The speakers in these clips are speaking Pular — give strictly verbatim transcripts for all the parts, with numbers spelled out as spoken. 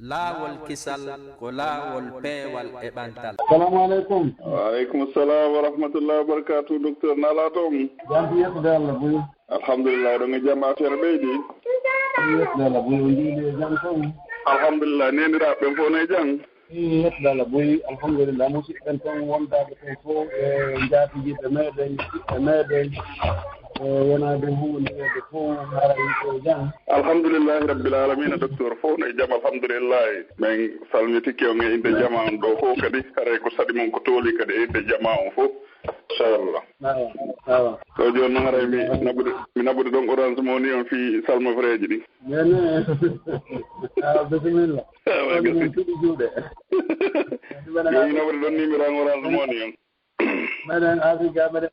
Laawol kisal ko laawol peewal e ɓantal. Salamu aleykum. Wa aleykum salam wa rahmatullahi wa barakatuh, Docteur, nalaa toon? Jam, yettude Allah buy. Alhamdulillah, ɗon e jam, affaire ɓeydi. Yettude Allah buy, on njiili e jam toon? Alhamdulillah, neeniraaɓe ɓen fof no e jam? Yettude Allah buy, alhamdulillah, musidɓe ɓen toon wondaaɓe toon fof, e njaatigiiɓe meɗen, ɓiɓɓe meɗen, e wonaade huunde, ɓe fof haray ko e jam. Alhamdulillahi Rabbil Alamina, Docteur, fof no e jam, alhamdulillahi. Min salmitike on e innde jamaa on ɗoo fof kadi, haray ko saɗi mon ko tooli kadi e innde jamaa on fof, inchallah. Awa, awa. Ɗoo jooni noon haray mi naɓude, mi naɓude ɗon Orange Money on fii salmofreeji ɗin. Nene. Awa, bisimilla. Awa, on gasi. Min tuɗi juuɗe. Yo mi naɓude ɗon numéro an Orange Money on. Meɗen Afrika, meɗen,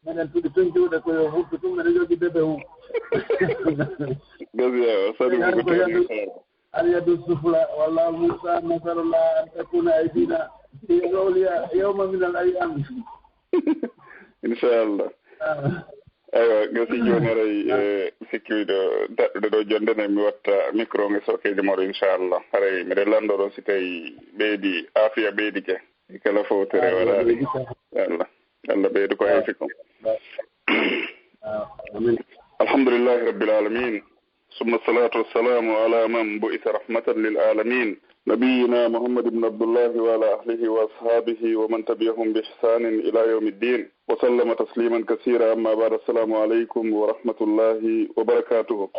meɗen tuɗi tun juuɗe ko yo huɓɓi tun, meɗen jogii bébé hu. Gasi, awa, saɗi mo ko teeri. Al yadu sufla, wallahu musta'an, nasalullah an takuna aydina fi awliya yawma min al ayyam. Inchallah. Ah. Eywa, gasi jooni haray, eh, sikki miɗo daɗɗude ɗoo jonde nden mi watta micro on e sookeeji moro, inchallah. Haray miɗen lanndoo ɗon si tawi ɓeydi, aafiya ɓeydike. E kala fowtere waɗaali. Inchallah. Allah ɓeydu ko heefi kon. Ah, amin. Alhamdulillahi Rabbil Alamin. ثم الصلاة والسلام على من بعث رحمة للعالمين، نبينا محمد بن عبد الله وعلى أهله وأصحابه ومن تبعهم بإحسان إلى يوم الدين، وسلم تسليما كثيرا. أما بعد، السلام عليكم ورحمة الله وبركاته.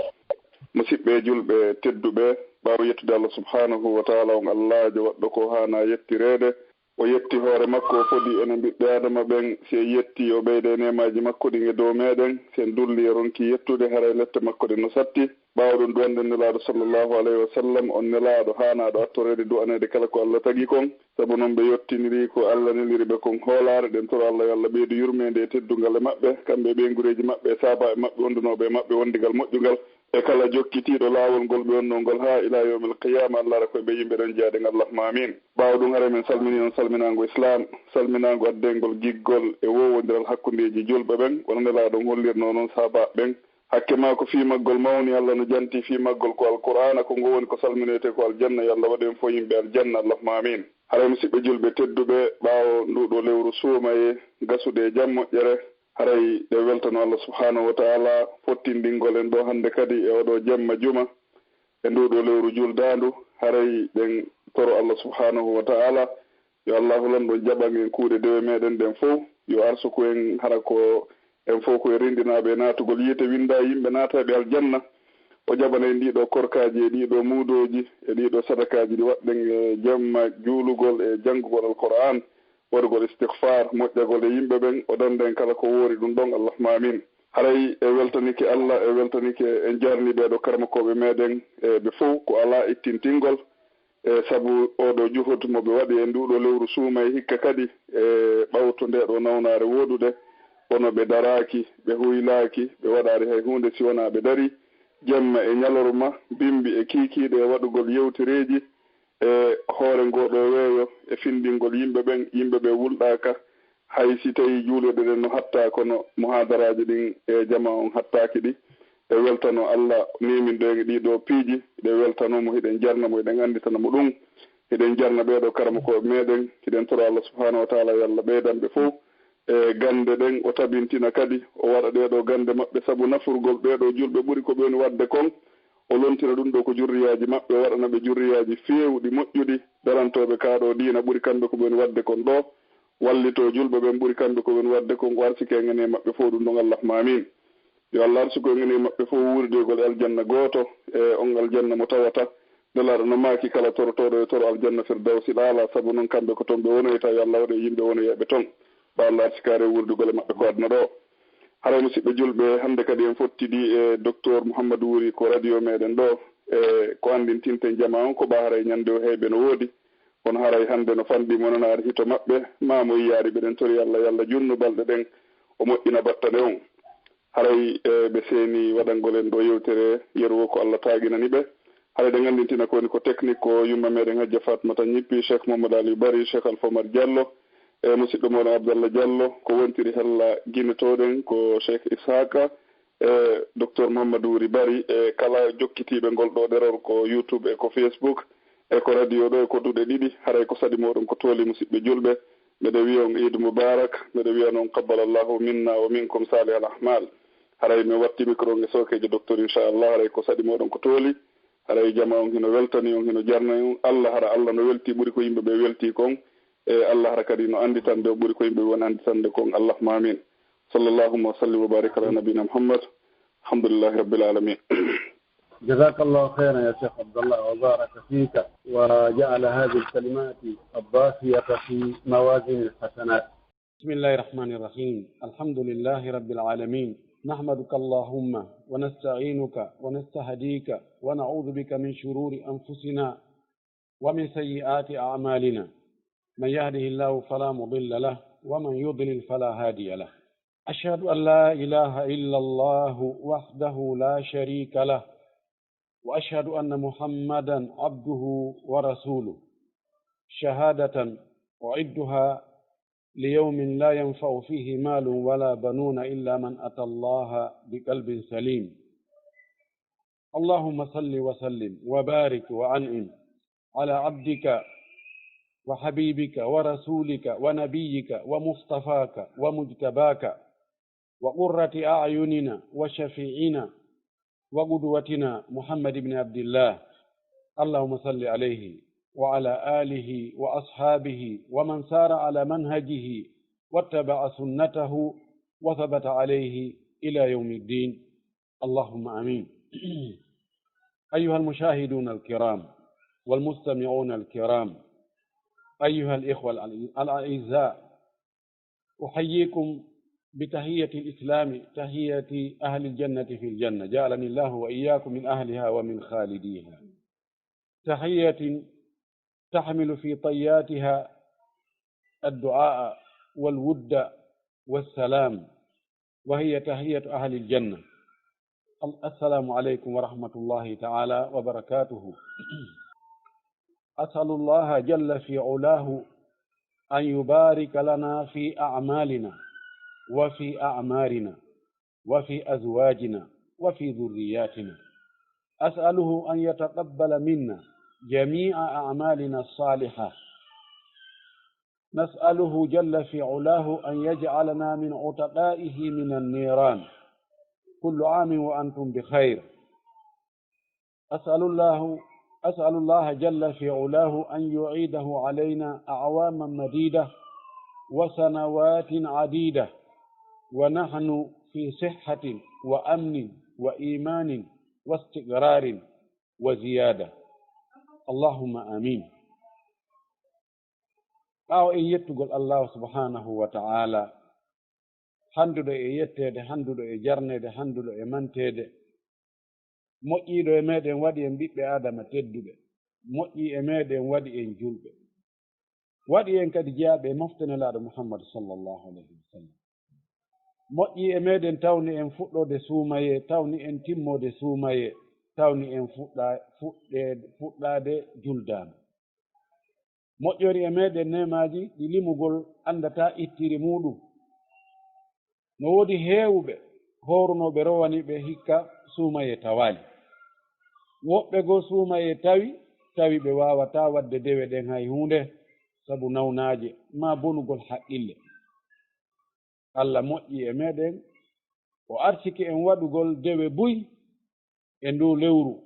Musiɓɓe julɓe tedduɓe, ɓaawo yettude Allah subhanahu wa ta'ala, on Allaajo waɗɗo ko haana yettireede, o yetti hoore makko, o fodii enen ɓiɓɓe Aadama ɓen. Si en yettii, o ɓeyda e neemaaji makko ɗin e dow meɗen. Si en dullii e ronkii yettude, haray lette makko ɗen no satti. Ɓaawo ɗun, duwanɗen Nelaaɗo sallallahu alayhi wa sallam, on Nelaaɗo haanaaɗo attoreede, du'aneede kala ko Allah tagi kon. Sabu non ɓe yottiniri ko Allah neliri ɓe kon hoolaare. Ɗen toro Allah yo Allah ɓeydu yurmeende e teddungal e maɓɓe, kamɓe e ɓeynguureeji maɓɓe e sahaabaaɓe maɓɓe wondunooɓe e maɓɓe wondigal moƴƴungal. E kala jokkitiiɗo laawol ngol ɓe wonnoo ngol haa ilaa yawmil qiyaama, Allah ara ko e ɓe yimɓe ɗon jeyaaɗen, Allahumma aamiin. Ɓaawo ɗun, haray men salminii on salminaango Islaam, salminaango addeengol giggol e woowondiral hakkundeeji julɓe ɓen, wano Nelaaɗo on hollirnoo non sahaabaaɓe ɓen. Hakke maa ko fii maggol mawni, Allah no jantii fii maggol ko Alqur'aana, ko ngol woni ko salminoytee ko aljanna, yo Allah waɗu en fow yimɓe aljanna, Allahumma aamiin. Haray musiɓɓe julɓe tedduɓe, ɓaawo nduu ɗoo lewru suumayee gasude e jam moƴƴere, haray ɗen weltano Allah subhanahu wa ta'ala, fottindingol en ɗoo hannde kadi e oo ɗoo jemma juma, e nduu ɗoo lewru juldaandu. Haray ɗen toro Allah subhanahu wa ta'ala, yo Allahu lanɗo on jaɓan en kuuɗe dewe meɗen ɗen fow, yo arsuku en hara ko en fow ko en rinɗinaaɓe e naatugol yiite, winnda e yimɓe naatayɓe aljanna. O jaɓana en ɗii ɗoo korkaaji e ɗii ɗoo muudooji e ɗii ɗoo sadakaaji ɗi waɗɗen e jemma juulugol e janngugol Alqur'aan. Waɗugol istighfar, moƴƴagol e yimɓe ɓen, o danda en kala ko woori ɗun ɗon, Allahumma amin. Haray en weltanike Allah, en weltanike, en jarni ɓee ɗoo karamokooɓe meɗen, e ɓe fow, ko alaa ittintingol, e sabu oo ɗoo juhud mo ɓe waɗi e nduu ɗoo lewru suumayee, hikka kadi e ɓawto ndee ɗoo nawnaare wooɗude, kono ɓe daraaki, ɓe huylaaki, ɓe waɗaali hay huunde si wonaa ɓe darii, jemma e ɲalorma, bimbi e kiikiiɗe e waɗugol yewtereeji, e hoore ngoo ɗoo weeyo e findingol yimɓe ɓen, yimɓe ɓen wulɗaaka, hay si tawii juulirɗe ɗen no hattaa, kono muhaadaraaji ɗin e jamaa on hattaaki ɗi. E weltano Alla neeminɗo en e ɗii ɗoo piiji, hiɗen weltano mo, hiɗen jarna mo, hiɗen annditana mo ɗum. Hiɗen jarna ɓee ɗoo karamokooɓe meɗen, hiɗen tora Alla subhaanahu wa taala yo Alla ɓeydan ɓe fow e gannde ɗen, o tabintina kadi, o waɗa ɗee ɗoo gannde maɓɓe sabu nafrugol ɓee ɗoo julɓe ɓuri ko ɓe woni waɗde kon. O lontira ɗum ɗoo ko jurriyaaji maɓɓe, o waɗana ɓe jurriyaaji feewɗi, moƴƴuɗi, darantooɓe kaa ɗoo diina ɓuri kamɓe ko ɓe woni waɗde kon ɗoo, wallitoo julɓe ɓen ɓuri kamɓe ko ɓe woni waɗde kon, o arsike en e maɓɓe fow ɗum ɗon, Allahumma amiin. Yo Alla arsuku en e maɓɓe fow wuuridoygol e aljanna gooto, e on aljanna mo tawata Nelaaɗo no maaki, kala torotooɗo yo toro aljanna Firdawsil Aala, sabu non kamɓe ko ton ɓe wonoyta, yo Alla waɗu en yimɓe wonoyayɓe ton. Yo Alla arsike en wuuridugol e maɓɓe ko aduna ɗoo. Haray, musiɓɓe julɓe, hannde kadi en fottidi e Doktor Muhammadu Wuri ko radio meɗen ɗoo, e ko anndintinten jamaa on, ko ɓaa haray ɲannde o heyɓe no woodi, kono haray hannde no fanɗi mo, nanaari hito maɓɓe, maa mo yiyaari, ɓeɗen tori Alla, yo Alla junnu balɗe ɗen, o moƴƴina battane on. Haray, e, ɓe seeni waɗangol en ɗoo yewtere yeru woo ko Alla taaginani ɓe. Haray ɗen anndintina ko woni ko technique ko yumma meɗen Hajja Fatmata Ñippi, Cheikh Mohammad Aliou Bari, Cheikh Alpha Omar Diallo, e musiɗɗo mooɗon Abdallah Diallo, ko wontiri hella ginetooɗen ko Cheikh Ishaqa, e Doktor Muhammadu Wuri Bari, e kala jokkitiiɓe ngol ɗoo ɗerol ko YouTube e ko Facebook, E ko radio ɗo e ko duɗe ɗiɗi, haray ko saɗi mooɗon ko tooli, musiɓɓe julɓe. Miɗo wiya on Iidu Mubarak, miɗo wiya non qabbalallahu minna wa minkum salihal ahmal. Haray mi watti micro on e sookeejo docteur, inchallah, haray ko saɗi mooɗon ko tooli. Haray jama on hino weltani on, hino jarnani on. Allah, hara Allah no welti ɓuri ko yimɓe ɓe welti kon. E Allah hara kadi no anditan ɓe, ɓuri ko yimɓe ɓe woni anditande kon. Allahumma amin. Sallallahu wa sallim wa barik ala nabina Muhammad. Alhamdulillahi rabbil alamin. جزاك الله خيرا يا شيخ عبد الله، وبارك فيك، وجعل هذه الكلمات الضافية في موازين الحسنات. بسم الله الرحمن الرحيم. الحمد لله رب العالمين. نحمدك اللهم ونستعينك ونستهديك ونعوذ بك من شرور أنفسنا ومن سيئات أعمالنا. من يهده الله فلا مضل له، ومن يضلل فلا هادي له. أشهد أن لا إله إلا الله وحده لا شريك له، وأشهد أن محمدا عبده ورسوله، شهادة أعدها ليوم لا ينفع فيه مال ولا بنون إلا من أتى الله بقلب سليم. اللهم صل وسلم وبارك وأنعم على عبدك وحبيبك ورسولك ونبيك ومصطفاك ومجتباك وقرة أعيننا وشفيعنا وقدوتنا محمد بن عبد الله. اللهم صل عليه وعلى آله وأصحابه ومن سار على منهجه واتبع سنته وثبت عليه إلى يوم الدين. اللهم آمين. أيها المشاهدون الكرام والمستمعون الكرام، أيها الإخوة الأعزاء، أحييكم بتحية الإسلام، تحية أهل الجنة في الجنة، جعلني الله وإياكم من أهلها ومن خالديها. تحية تحمل في طياتها الدعاء والود والسلام، وهي تحية أهل الجنة. السلام عليكم ورحمة الله تعالى وبركاته. أسأل الله جل في علاه أن يبارك لنا في أعمالنا وفي أعمارنا وفي أزواجنا وفي ذرياتنا. أسأله أن يتقبل منا جميع أعمالنا الصالحة. نسأله جل في علاه أن يجعلنا من عتقائه من النيران. كل عام وأنتم بخير. أسأل الله، أسأل الله جل في علاه أن يعيده علينا أعواما مديدة وسنوات عديدة ونحن في صحة وأمن وإيمان واستقرار وزيادة. اللهم آمين. Ɓaawo en yettugol Allaahu subhaanahu wa ta'aalaa, handuɗo e yetteede, handuɗo e jarneede, handuɗo e manteede, moƴƴiiɗo e meɗen, waɗi en ɓiɓɓe Aadama tedduɓe, moƴƴii e meɗen, waɗi en julɓe, waɗi en kadi jeyaaɓe e mofte Nelaaɗo Muhammadu sallallahu alayhi wa sallam. Moƴƴii e meɗen, tawni en fuɗɗoode suumayee, tawni en timmoode suumayee, tawni en fuɗɗa-, fuɗɗeede, fuɗɗaade juldaano. Moƴƴori e meɗen neemaaji ɗi limugol anndataa ittiri muuɗum. No woodi heewuɓe hoorunooɓe rowani ɓe hikka suumayee tawaali. Woɓɓe goo suumayee tawi, tawi ɓe waawataa waɗde dewe ɗen hay huunde, sabu nawnaaje maa bonugol haqqille. Alla moƴƴii e meɗen, o arsiki en waɗugol dewe buy e nduu lewru.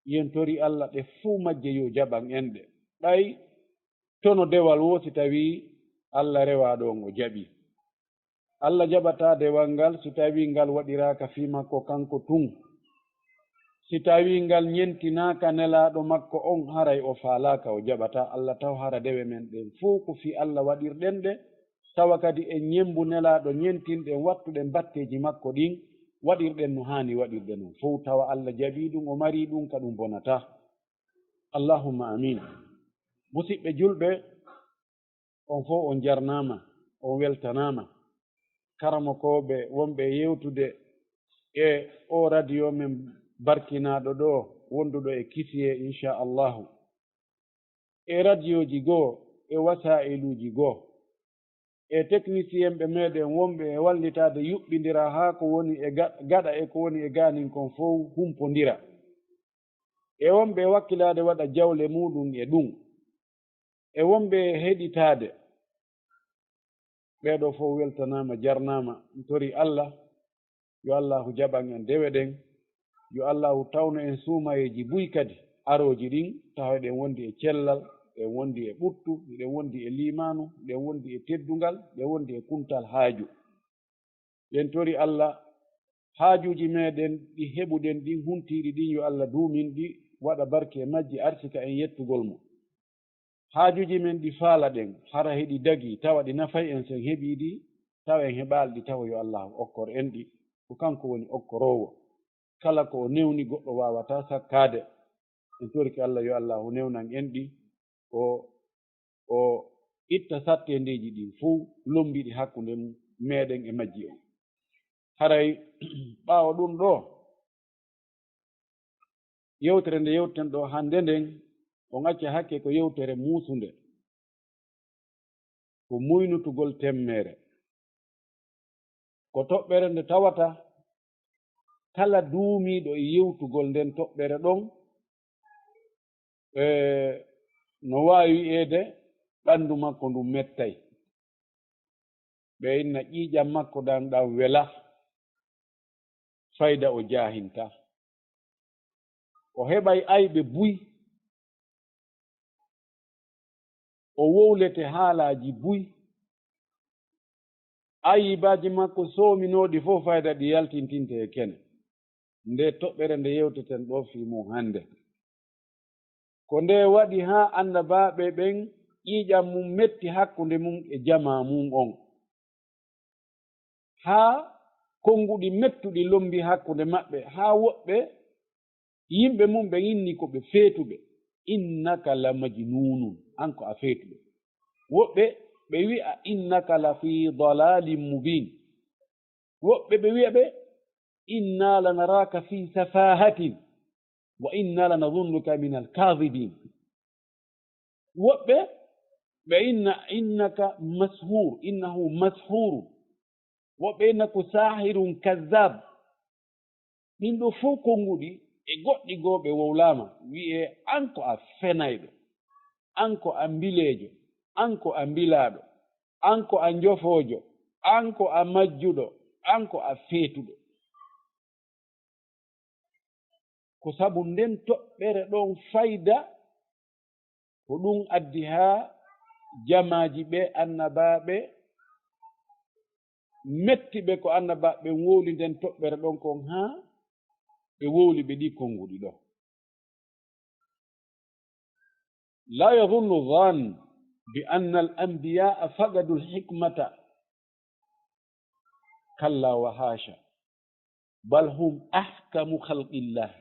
Yen tori Alla ɗe fuu majje yo jaɓan en ɗe. Ɓay tono dewal woo, si tawii Alla rewaaɗo on o jaɓii. Alla jaɓataa dewal ngal si tawii ngal waɗiraaka fii makko kanko tun. Si tawii ngal ɲentinaaka Nelaaɗo makko on, haray o faalaaka, o jaɓataa Alla taw. Hara dewe men ɗen fow ko fii Alla waɗirɗen ɗe, tawa kadi en ɲemmbu Nelaaɗo, ɲentinɗen, wattuɗen batteeji makko ɗin, waɗirɗen no haani waɗirde non fow, tawa Alla jaɓii ɗum, o marii ɗum, ka ɗum bonataa. Allahumma amiin. Musiɓɓe julɓe, on fow on jarnaama, on weltanaama. Karamokooɓe wonɓe e yewtude e oo radio men barkinaaɗo ɗoo, wonduɗo e Kisiyee, inchallahu. E radiooji goo, e wasaa'iluuji goo, e teknisiyenɓe meɗen wonɓe e wallitaade yuɓɓindira haa ko woni e ga-, gaɗa e ko woni e gaanin kon fow humpondira. e wonɓe e wakkilaade waɗa jawle muuɗum e ɗum, e wonɓe e heɗitaade. Ɓee ɗoo fow weltanaama, jarnaama. Mi torii Alla, yo Allaahu jaɓan en dewe ɗen, yo Allaahu tawnu en suumayeeji buy kadi, arooji ɗin, tawa eɗen wondi e cellal, eɗen wondi e ɓuttu, eɗen wondi e liimaanu, eɗen wondi e teddungal, eɗen wondi e kuntal haaju. Eɗen tori Alla, haajuuji meɗen ɗi heɓuɗen ɗin, huntiiɗi ɗin, yo Alla duumin ɗi, waɗa barke e majji, arsika en yettugol mo. Haajuuji men ɗi faalaɗen, hara hiɗi dagii, tawa ɗi nafay en, si en heɓii ɗi, tawa en heɓaali ɗi, tawa yo Allaahu okkor en ɗi, ko kanko woni okkoroowo. Kala ko o newni, goɗɗo waawataa sakkaade. En torike Alla, yo Allaahu newnan en ɗi, o, o itta satteendeeji ɗin fow, lommbiɗi hakkunde meɗen e majji on. Haray ɓaawo ɗun ɗoo, yewtere nde yewteten ɗoo hannde nden, on acca hakke ko yewtere muusunde, ko muynutugol temmeere. Ko toɓɓere nde tawata kala duumiiɗo e yewtugol nden toɓɓere ɗon, e, no waawi wi'eede ɓanndu makko ndun mettay. Ɓe inna ƴiiƴan makko ɗan, ɗan wela, fayda o jaahintaa. O heɓay ayɓe buy, o wowlete haalaaji buy, ayiibaaji makko soominooɗi fow fayda ɗi yaltintinte e kene. Nde toɓɓere nde yewteten ɗoo fii mun hannde. Ko nde waɗi haa annabaaɓe ɓen ƴiiƴan mun metti hakkunde mun e jamaa mun on. Haa konnguɗi mettuɗi lommbi hakkunde maɓɓe, haa woɓɓe yimɓe mun ɓen inni ko ɓe feetuɓe, "Innaka la majnuunun, an ko a feetuɗo." Woɓɓe ɓe wi'a, "Innaka la fii dalalin mubin." Woɓɓe ɓe wi'a ɓe, "Inna lanaraka fii safahatin, wa inna lanadhunnuka minal kadhibin." Woɓɓe ɓe inna, "Innaka mashur, innahu mashur." Woɓɓe inna ko sahirun kazzab. Ɗin ɗoo fow konnguɗi e goɗɗi goo ɓe wowlaama, wi'ee, "An ko a fenayɗo, an ko a mbileejo, an ko a mbilaaɗo, an ko a njofoojo, an ko a majjuɗo, an ko a feetuɗo." Ko sabu nden toɓɓere ɗon fayda, ko ɗun addi haa jamaaji ɓe annabaaɓe metti ɓe ko annabaaɓe ɓen wowli nden toɓɓere ɗon kon, haa ɓe wowli ɓe ɗi konnguɗi ɗoo. لا يظن الظان بأن الأنبياء فقدوا الحكمة. كلا وحاشا. بل هم أحكم خلق الله.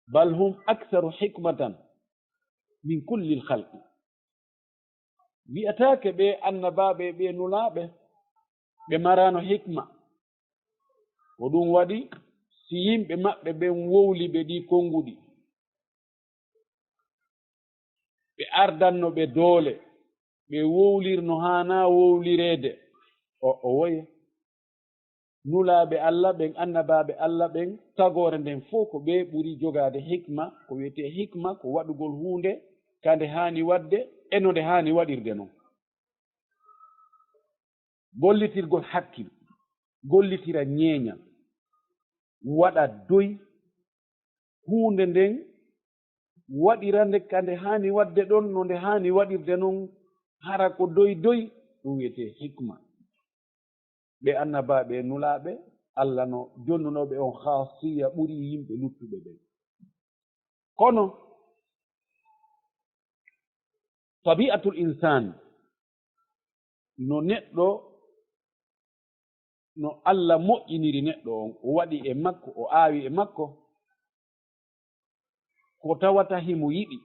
بل هم أكثر حكمة من كل الخلق. Wi'ataake ɓee annabaaɓe e ɓee nulaaɓe ɓe maraano hikma. Ko ɗun waɗi, si yimɓe maɓɓe ɓen wowli ɓe ɗii konnguɗi, ɓe ardanno ɓe doole, ɓe wowlirno haanaa wowlireede, o, o woye. Nulaaɓe Alla ɓen, annabaaɓe Alla ɓen, tagoore nden fow ko ɓe ɓuri jogaade hikma, ko wi'etee hikma, ko waɗugol huunde ka nde haani waɗde e no nde haani waɗirde non. Gollitirgol hakkil, gollitira ɲeeɲal, waɗa doy, huunde nden waɗira nde ka nde haani waɗde ɗon, no nde haani waɗirde non, hara ko doy doy, ɗun wi'etee hikma. Ɓe annabaaɓe e nulaaɓe, Alla no jonnunoo ɓe on khaasiyya ɓuri yimɓe luttuɓe ɓen. Kono, tabi'atul insaan, no neɗɗo, no Alla moƴƴiniri neɗɗo on, o waɗi e makko, o aawi e makko, ko tawata himo yiɗi,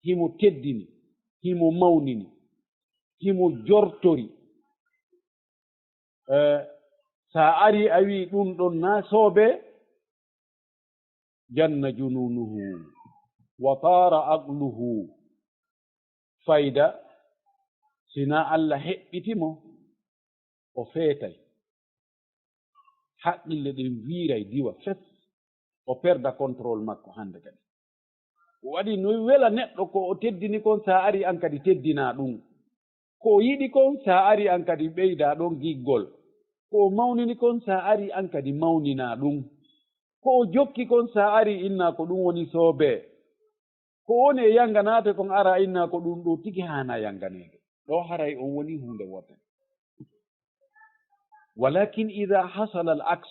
himo teddini, himo mawnini, himo jortori. Eh, sa ari a wi'i ɗun ɗon na soobee, janna junuunuhu, wa taara aqluhu. Fayda, si na Alla heɓɓiti mo, o feetay. Haqqille ɗen wiiray diwa fes. o perda contrôle makko hande kadi. Ko waɗi no wela neɗɗo ko o teddini kon, sa ari an kadi teddinaa ɗun. Ko o yiɗi kon, sa ari an kadi ɓeydaa ɗon giggol. Ko o mawnini kon, sa ari an kadi mawninaa ɗun. Ko o jokki kon, sa ari innaa ko ɗun woni soobee. Ko woni e yanga naate kon, ara innaa ko ɗun ɗoo tigi haanaa yanganeede. Ɗoo haray on woni huunde wootere. Walakin ida hasala al aks,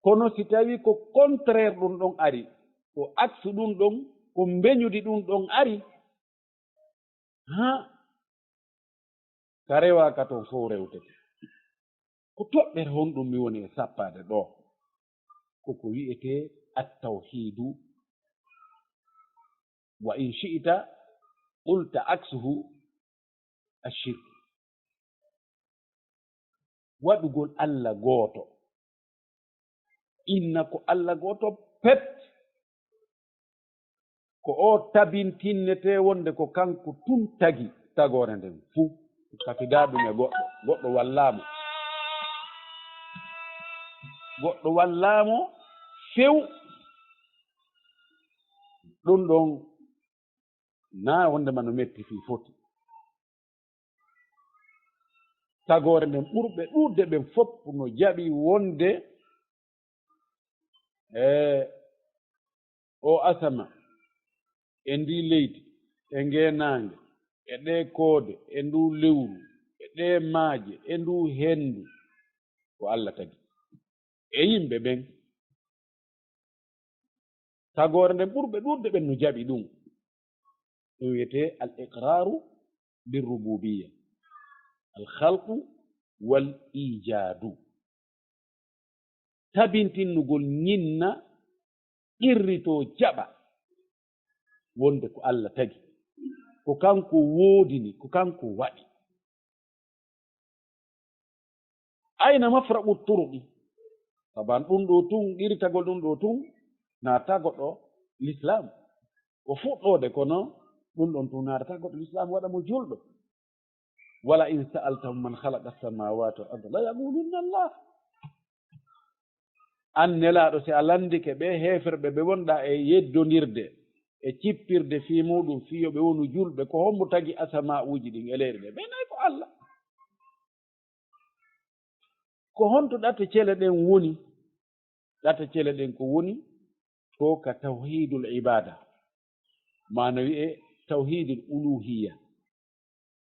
kono si tawi ko contraire ɗun ɗon ari, ko aksu ɗun ɗon, ko mbeñudi ɗun ɗon ari, ha, ka rewaaka ton fow rewtete. Ko toɓɓere honɗun mi woni e sappaade ɗoo? Ko ko wi'etee at-tawhiidu. Wa in shi'ta qulta aksuhu ash-shirk. Waɗugol Alla gooto. Inna ko Alla gooto pet. Ko o tabintinnetee wonde ko kanko tun tagi tagoore nden fuu. Tafidaa ɗum e goɗɗo, goɗɗo wallaa mo. Goɗɗo wallaa mo few. Ɗum ɗon naa wonde ma no metti fii foti. Tagoore nden ɓurɓe ɗuuɗde ɓen fof no jaɓi wonde e o asama, e ndii leydi, e ngeenaange, e ɗee koode, e nduu lewru, e ɗee maaje, e nduu henndu, ko Alla tagi. E yimɓe ɓen, tagoore nden ɓurɓe ɗuuɗde ɓen no jaɓi ɗum. Ɗum wiyetee al iqraaru bir rububiyya, al khalqu wal ijaadu. Tabintinnugol, ñinna, qirritoo, jaɓa wonde ko Alla tagi, ko kanko woodini, ko kanko waɗi. Ayna mafraqu turuqi? Saban ɗum ɗoo tun, qirritagol ɗum ɗoo tun, naata goɗɗo lislaam. Ko fuɗɗoode, kono ɗum ɗon tun naata goɗɗo lislaam, waɗa mo julɗo. Wala in sa'altahum man khalaqa as-samawati wal arda la yaqulunna Allah. An Nelaaɗo, si a landike ɓe heeferɓe ɓe wonɗaa e yeddondirde, e cippirde fii muɗum, fii yo ɓe wonu julɓe, ko hombo tagi asamaa'uuji ɗin e leyɗe ɗen? Ɓe nay ko Alla. Ko honto ɗate cele ɗen woni? Ɗate cele ɗen ko woni? Ko ka tawhiidul ibaada, maana wi'e tawhiidul uluhiyya.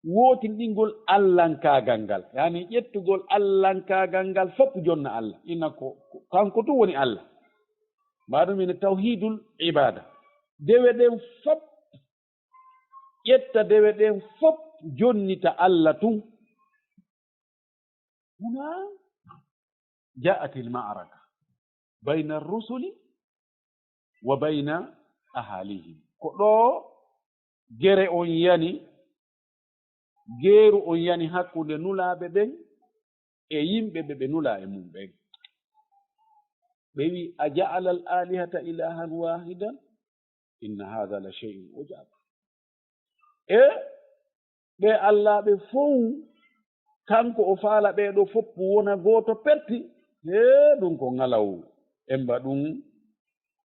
Wootinɗingol allankaagal ngal, yani ƴettugol allankaagal ngal fof jonna Alla, ina ko, ko kanko tun woni Alla. Mbaɗum ina tawhiidul ibaada. Dewe ɗen fof, ƴetta dewe ɗen fof, jonnita Alla tun. Huna ja'atil ma'araka bayna rusuli wa bayna ahalihim. Ko ɗoo gere on yani, geeru on yani hakkunde nulaaɓe ɓen e yimɓe ɓe ɓe nulaa e mum ɓen. Ɓe wi'i, "A ja'ala al-alihata ilahan wahidan? Inna hadha la shay'un ujab." E ɓe allaaɓe fow, kanko o faala ɓee ɗoo fow wona gooto petti. Hee, ɗum ko ŋalaw. Emba ɗum,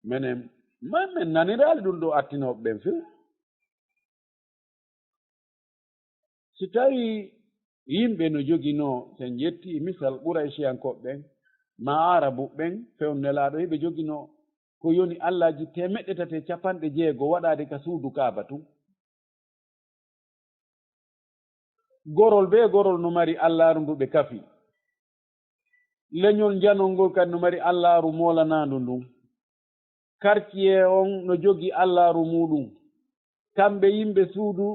menen, ma-, men naniraali ɗum ɗo attinooɓe ɓen few. Si tawii yimɓe no joginoo, si en ƴettii misal Qurayshiyankooɓe ɓen, maa Arabu ɓen, fewndo Nelaaɗo, hiɓe joginoo ko yoni allaaji teemeɗɗe tati e capanɗe jeego waɗaade ka suudu Kaaba tun. Gorol bee gorol no mari allaaru ndu ɓe kafi. Leñol njanol ngol kadi no mari allaaru moolanaandu ndun. Karciye on no jogii allaaru muuɗum. Kamɓe yimɓe suudu,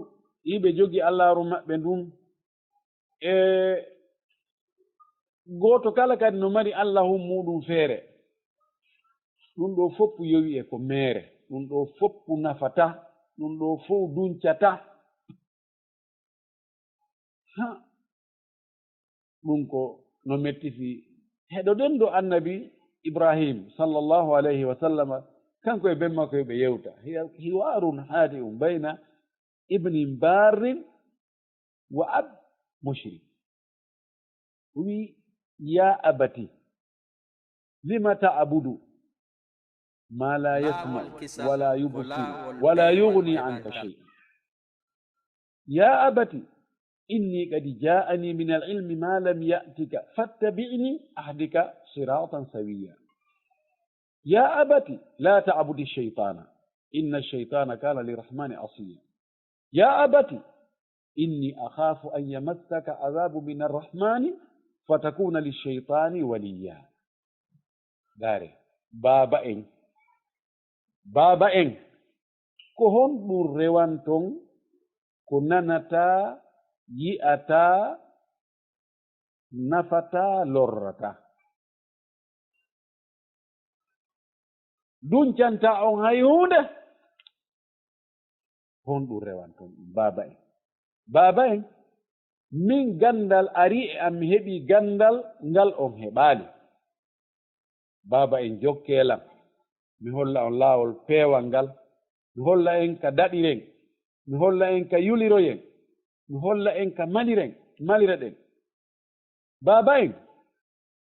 hiɓe jogii allaaru maɓɓe ndun. E gooto kala kadi no mari allahun muuɗum feere. Ɗum ɗoo fof yowi e ko meere. Ɗum ɗoo fof nafata. Ɗum ɗoo fof duncata. Ha. Ɗum ko no metti fii. Heɗoɗen ɗo Annabi Ibrahim, sallallahu alayhi wa sallama, kanko e ben makko ɓe yewta. Hiya-, hiwarun hadi'un bayna ibnin barrin wa ab mushrik. O wi, "Ya abati, لم تعبد ما لا يسمع ولا يبصر ولا يغني عنك شيئا. يا أبت إني قد جاءني من العلم ما لم يأتك فاتبعني أهدك صراطا سويا. يا أبت لا تعبد الشيطان إن الشيطان كان للرحمن عصيا. يا أبت إني أخاف أن يمسك عذاب من الرحمن فتكون للشيطان وليا. Ndaare, baaba en, baaba en, ko honɗun rewanton ko nanataa, yi'ataa, nafataa, lorrataa? Duncantaa on hay huunde. Honɗun rewanton ɗun, baaba en? Baaba en, min ganndal arii e am, mi heɓii ganndal ngal on heɓaali. Baaba en, jokkee lan, mi holla on laawol peewal ngal, mi holla en ka daɗiren, mi holla en ka yuliroyen, mi holla en ka maliren, malire ɗen. Baaba en,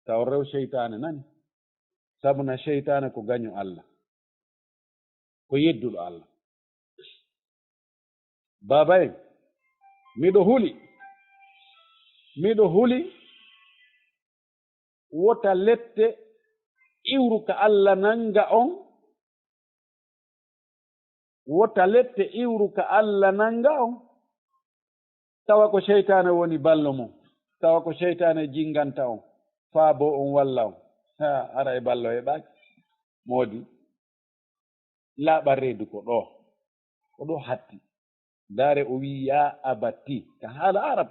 taw rew seytaane nani, sabu na seytaane ko gaño Alla, ko yedduɗo Alla. Baaba en, miɗo huli, miɗo huli, wota lette iwru ka Alla nanga on, wota lette iwru ka Alla nanga on, tawa ko seytaane woni ballo mon, tawa ko seytaane jinganta on, faaboo on, walla on. Haa, ara e ballo heɓaaki. Moodi, laaɓa reedu ko ɗoo, ko ɗoo hatti. Ndaare, o wi'i, "Yaa abati," ka haala Arab.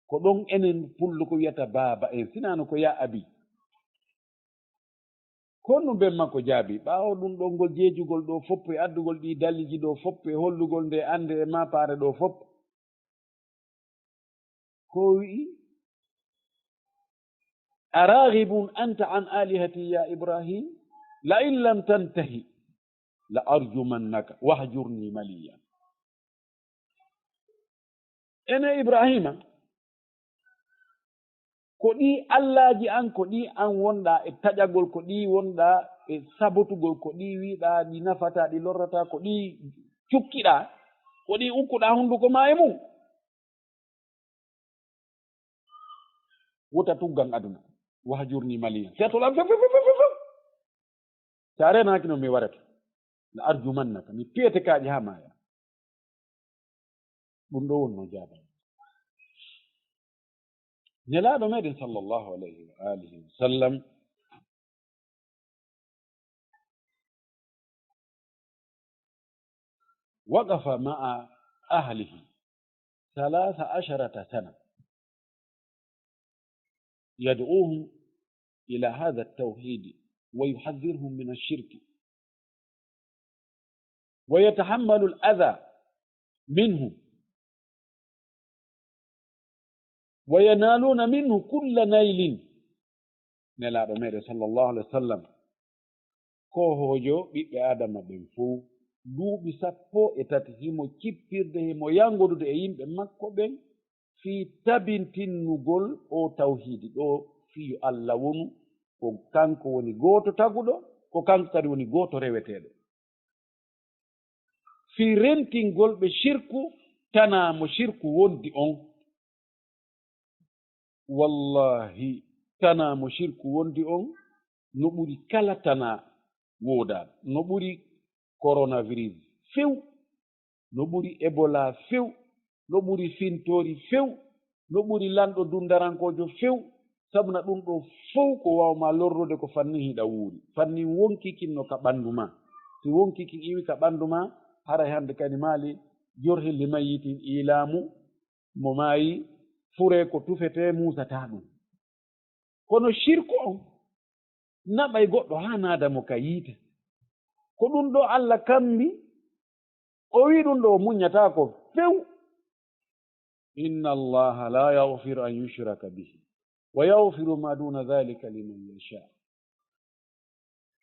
Ko ɗon enen Pullo ko wi'ata baaba en, sinaa no ko yaa abi. Ko honɗun ben makko jaabii? Ɓaawo ɗun ɗon ngol jeejugol ɗoo fow e addugol ɗii daliiji ɗoo fow e hollugol ndee annde e maapaare ɗoo fow, ko wi'i, "أراغب أنت عن آلهتي يا إبراهيم؟ لئن لم تنته لأهجرنك واهجرني مليا." Ene Ibraahiima, ko ɗii allaaji an, ko ɗii an wonɗaa e taƴagol, ko ɗii wonɗaa e sabotugol, ko ɗii wi'uɗaa ɗi nafataa, ɗi lorrataa, ko ɗii cukkiɗaa, ko ɗii ukkuɗaa hunduko maa e mun? Wota tuggan aduna. "Wahjurni maliyan." Seeto lan few, few, few, few, few. Si a reenaaki non, mi warete. "La arjumannaka." Mi piyete kaaƴe haa maaya. Ɗun ɗoo wonnoo jaabal. Nelaaɗo meɗen sallallahu alayhi wa alihi wa sallam وقف مع أهله ثلاث عشرة سنة يدعوهم إلى هذا التوحيد ويحذرهم من الشرك ويتحمل الأذى منهم وينالون منه كل نيل. Nelaaɗo meɗen sallallahu alayhi wa sallam, ko hoojo ɓiɓɓe Aadama ɓen fow, duuɓi sappo e tati, himo cippirde, himo yangodude e yimɓe makko ɓen, fii tabintinnugol oo tawhiidi ɗoo, fii yo Alla wonu, ko kanko woni gooto taguɗo, ko kanko kadi woni gooto reweteeɗo. Fii rentingol ɓe shirku, tanaa mo shirku wondi on. Wallahi, tanaa mo shirku wondi on no ɓuri kala tanaa woodaaɗo, no ɓuri coronavirus few, no ɓuri Ebola few, no ɓuri fintoori few, no ɓuri lanɗo dundarankoojo few, sabu na ɗun ɗoo fow ko waaw maa lorrude ko fannin hiɗa wuuri. Fannin wonkii kin no ka ɓandu maa. Si wonkii kin iwi ka ɓandu maa, haray hande kadi maali jorhilli mayyitin iilaamu mo maayi furee ko tufetee muusataa ɗun. Kono shirku on naɓay goɗɗo haa naada mo ka yiite. Ko ɗun ɗoo Alla kambi, o wi'i ɗun ɗoo o muññataako few. إن الله لا يغفر أن يشرك به ويغفر ما دون ذلك لمن يشاء.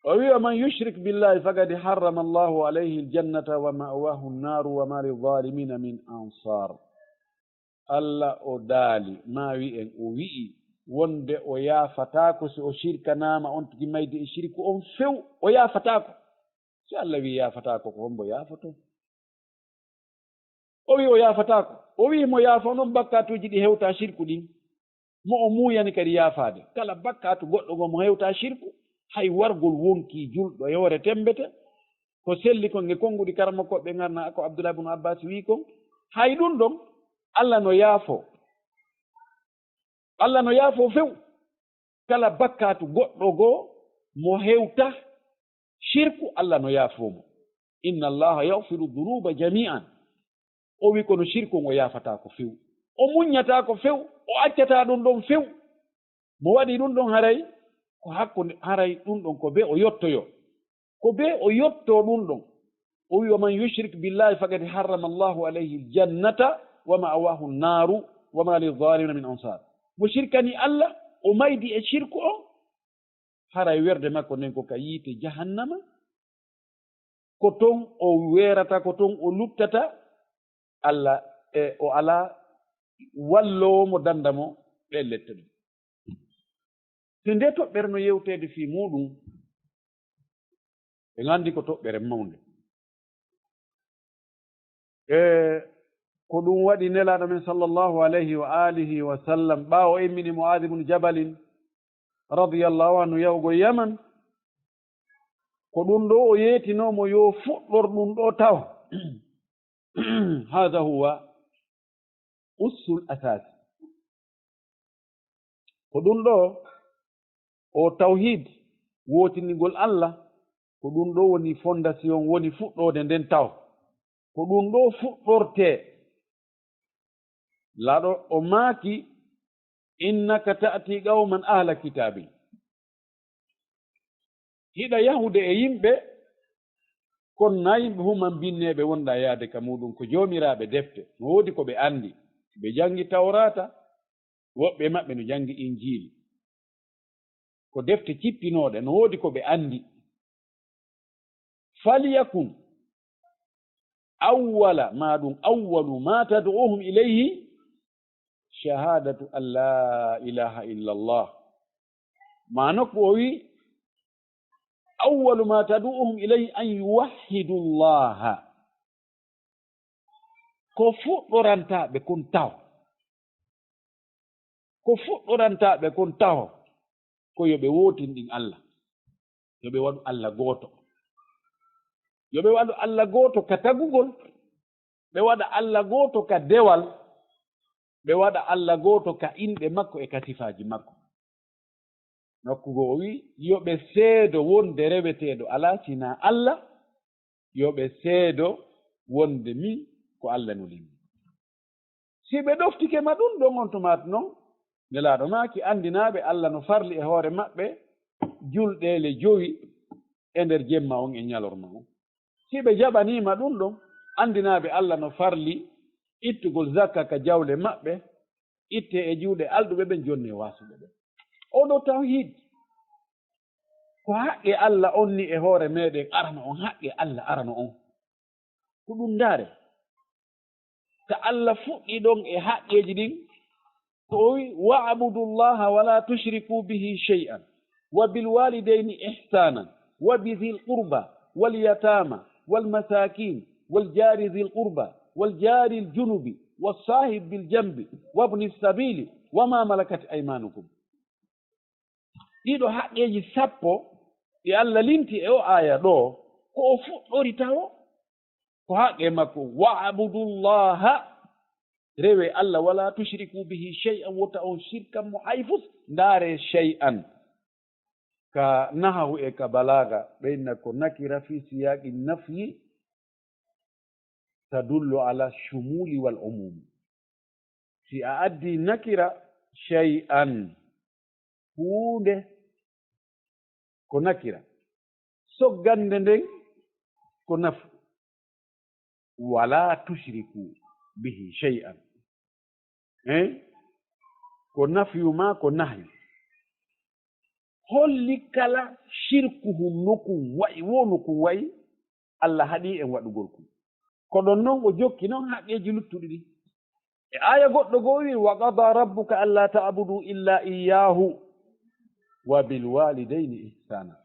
O wi'i, ومن يشرك بالله فقد حرم الله عليه الجنة ومأواه النار وما للظالمين من أنصار. Alla o daali, maa wi'en, o wi'i, wonde o yaafataako si o shirkanaama, on tigi maydi e shirku on few, o yaafataako. Si Alla wi'i yaafataako, ko hombo yaafoto? O wi'i o yaafataako. O wi'i mo yaafo non bakkaatuuji ɗi hewtaa shirku ɗin. Mo o muuyani kadi yaafaade. Kala bakkaatu goɗɗo ngo mo hewtaa shirku, hay wargol wonkii julɗo e hoore tembete, ko selli kon e konguɗi karamokooɓe ngarna, ko Abdullah ibn Abbas wi'i kon, hay ɗun ɗon, Alla no yaafoo. Alla no yaafoo few. Kala bakkaatu goɗɗo goo mo hewta shirku, Alla no yaafoo mo. "Inna Allaha yaghfiru dhunuba jami'an." O wi'i kono shirku on o yaafataako few. O muññataako few. O accataa ɗun ɗon few. Mo waɗi ɗun ɗon haray ko hakkunde, haray ɗun ɗon ko bee o yottoyoo. Ko bee o yottoo ɗun ɗon. O wi'i, "Wa man yushrik billahi faqad harrama Allahu alayhi al-jannata wa ma'wahu an-naru wa ma lil-zalimina min ansar." Mo shirkani Alla, o maydi e shirku on, haray werde makko nden ko ka yiite jahannama, ko ton o weerata, ko ton o luttata, Alla, e o alaa walloowo mo danda mo ɗen lette ɗon. Si ndee toɓɓere no yewteede fii muuɗum, en anndi ko toɓɓere mawnde. E ko ɗum waɗi Nelaaɗo men sallallahu alayhi wa alihi wa sallam, ɓaawo immini Mu'aaz ibn Jabalin radiyallahu anhu yahugo Yaman, ko ɗum ɗoo o yeetinoo mo yo fuɗɗor ɗum ɗoo taw. Haadha huwa ussul asaasi. Ko ɗum ɗoo, o tawhiid, wootiningol Alla, ko ɗum ɗoo woni fondasiyon, woni fuɗɗoode nden taw. Ko ɗum ɗoo fuɗɗortee. Laaɗo o maaki, "Innaka ta'ti qawman ahla kitaabin." Hiɗa yahude e yimɓe, kon naa yimɓe human binneeɓe wonɗaa yaade ka muuɗum, ko joomiraaɓe defte, no woodi ko ɓe anndi. Ɓe janngi Tawraata, woɓɓe maɓɓe no janngi Injiili. Ko defte cippinooɗe, no woodi ko ɓe anndi. "Falyakun awwala ma ɗum, awwalu ma tad'uhum ilayhi shahadatu an la ilaha illa Allah." Maa nokku o wi'i, "Awwalu ma tad'uhum ilayhi an yuwahhidu Allaha." Ko fuɗɗorantaa ɓe kon taho. Ko fuɗɗorantaa ɓe kon taho, ko yo ɓe wootinɗin Alla. Yo ɓe waɗu Alla gooto. Yo ɓe waɗu Alla gooto ka tagugol, ɓe waɗa Alla gooto ka dewal, ɓe waɗa Alla gooto ka inɗe makko e ka sifaaji makko. Nokku goo o wi'i, yo ɓe seedo wonde reweteeɗo alaa sinaa Alla, yo ɓe seedo wonde min ko Alla nulimi. Si ɓe ɗoftike ma ɗun ɗon on tumaatu non, Nelaaɗo maaki, anndinaa ɓe Alla no farli e hoore maɓɓe julɗeele jowi e nder jemma on e ɲalorma on. Si ɓe jaɓanii ma ɗun ɗon, anndinaa ɓe Alla no farli ittugol zakka ka jawle maɓɓe, ittee e juuɗe alɗuɓe ɓen, jonnee waasuɓe ɓen. Oo ɗoo tawhiid, ko haqqe Alla on ni e hoore meɗen arano on, haqqe Alla arano on. Ko ɗun ndaare. Ka Alla fuɗɗi ɗon e haqqeeji ɗin, ko o wi'i, "Wa'budu Allaha wa la tushriku bihi shay'an, wa bil walidayni ihsanan, wa bi dhil qurba, wal yatama, wal masakin, wal jari dhil qurba, wal jari al junubi, was sahib bil janbi, wa ibni sabili, wa ma malakat aymanukum." Ɗiɗo haqqeeji sappo ɗi Alla linti e oo aaya ɗoo, ko o fuɗɗori taho, ko haqqe makko, "Wa'budullaha", rewe Alla, "wala tushriku bihi shay'an", wota on shirkan mo hay fus. Ndaare shay'an. Ka nahawu e ka balaaga, ɓe inna ko nakira fi siyaaqi nafyi, tadullu ala shumuli wal umumi. Si a addi nakira, shay'an, huunde ko nakira, soggande nden ko nafu, wala tushriku bihi shay'an. Eh? Ko nafyu maa ko nahyu. Holli kala shirkuhum no kun wa'i, wo no kun wa'i, Alla haɗii en waɗugol kun. Ko ɗon non o jokki non haqqeeji luttuɗi ɗin. E aaya goɗɗo goo wi'i, "Wa qada rabbuka alla ta'budu illa iyyahu wa bil walidayni ihsana.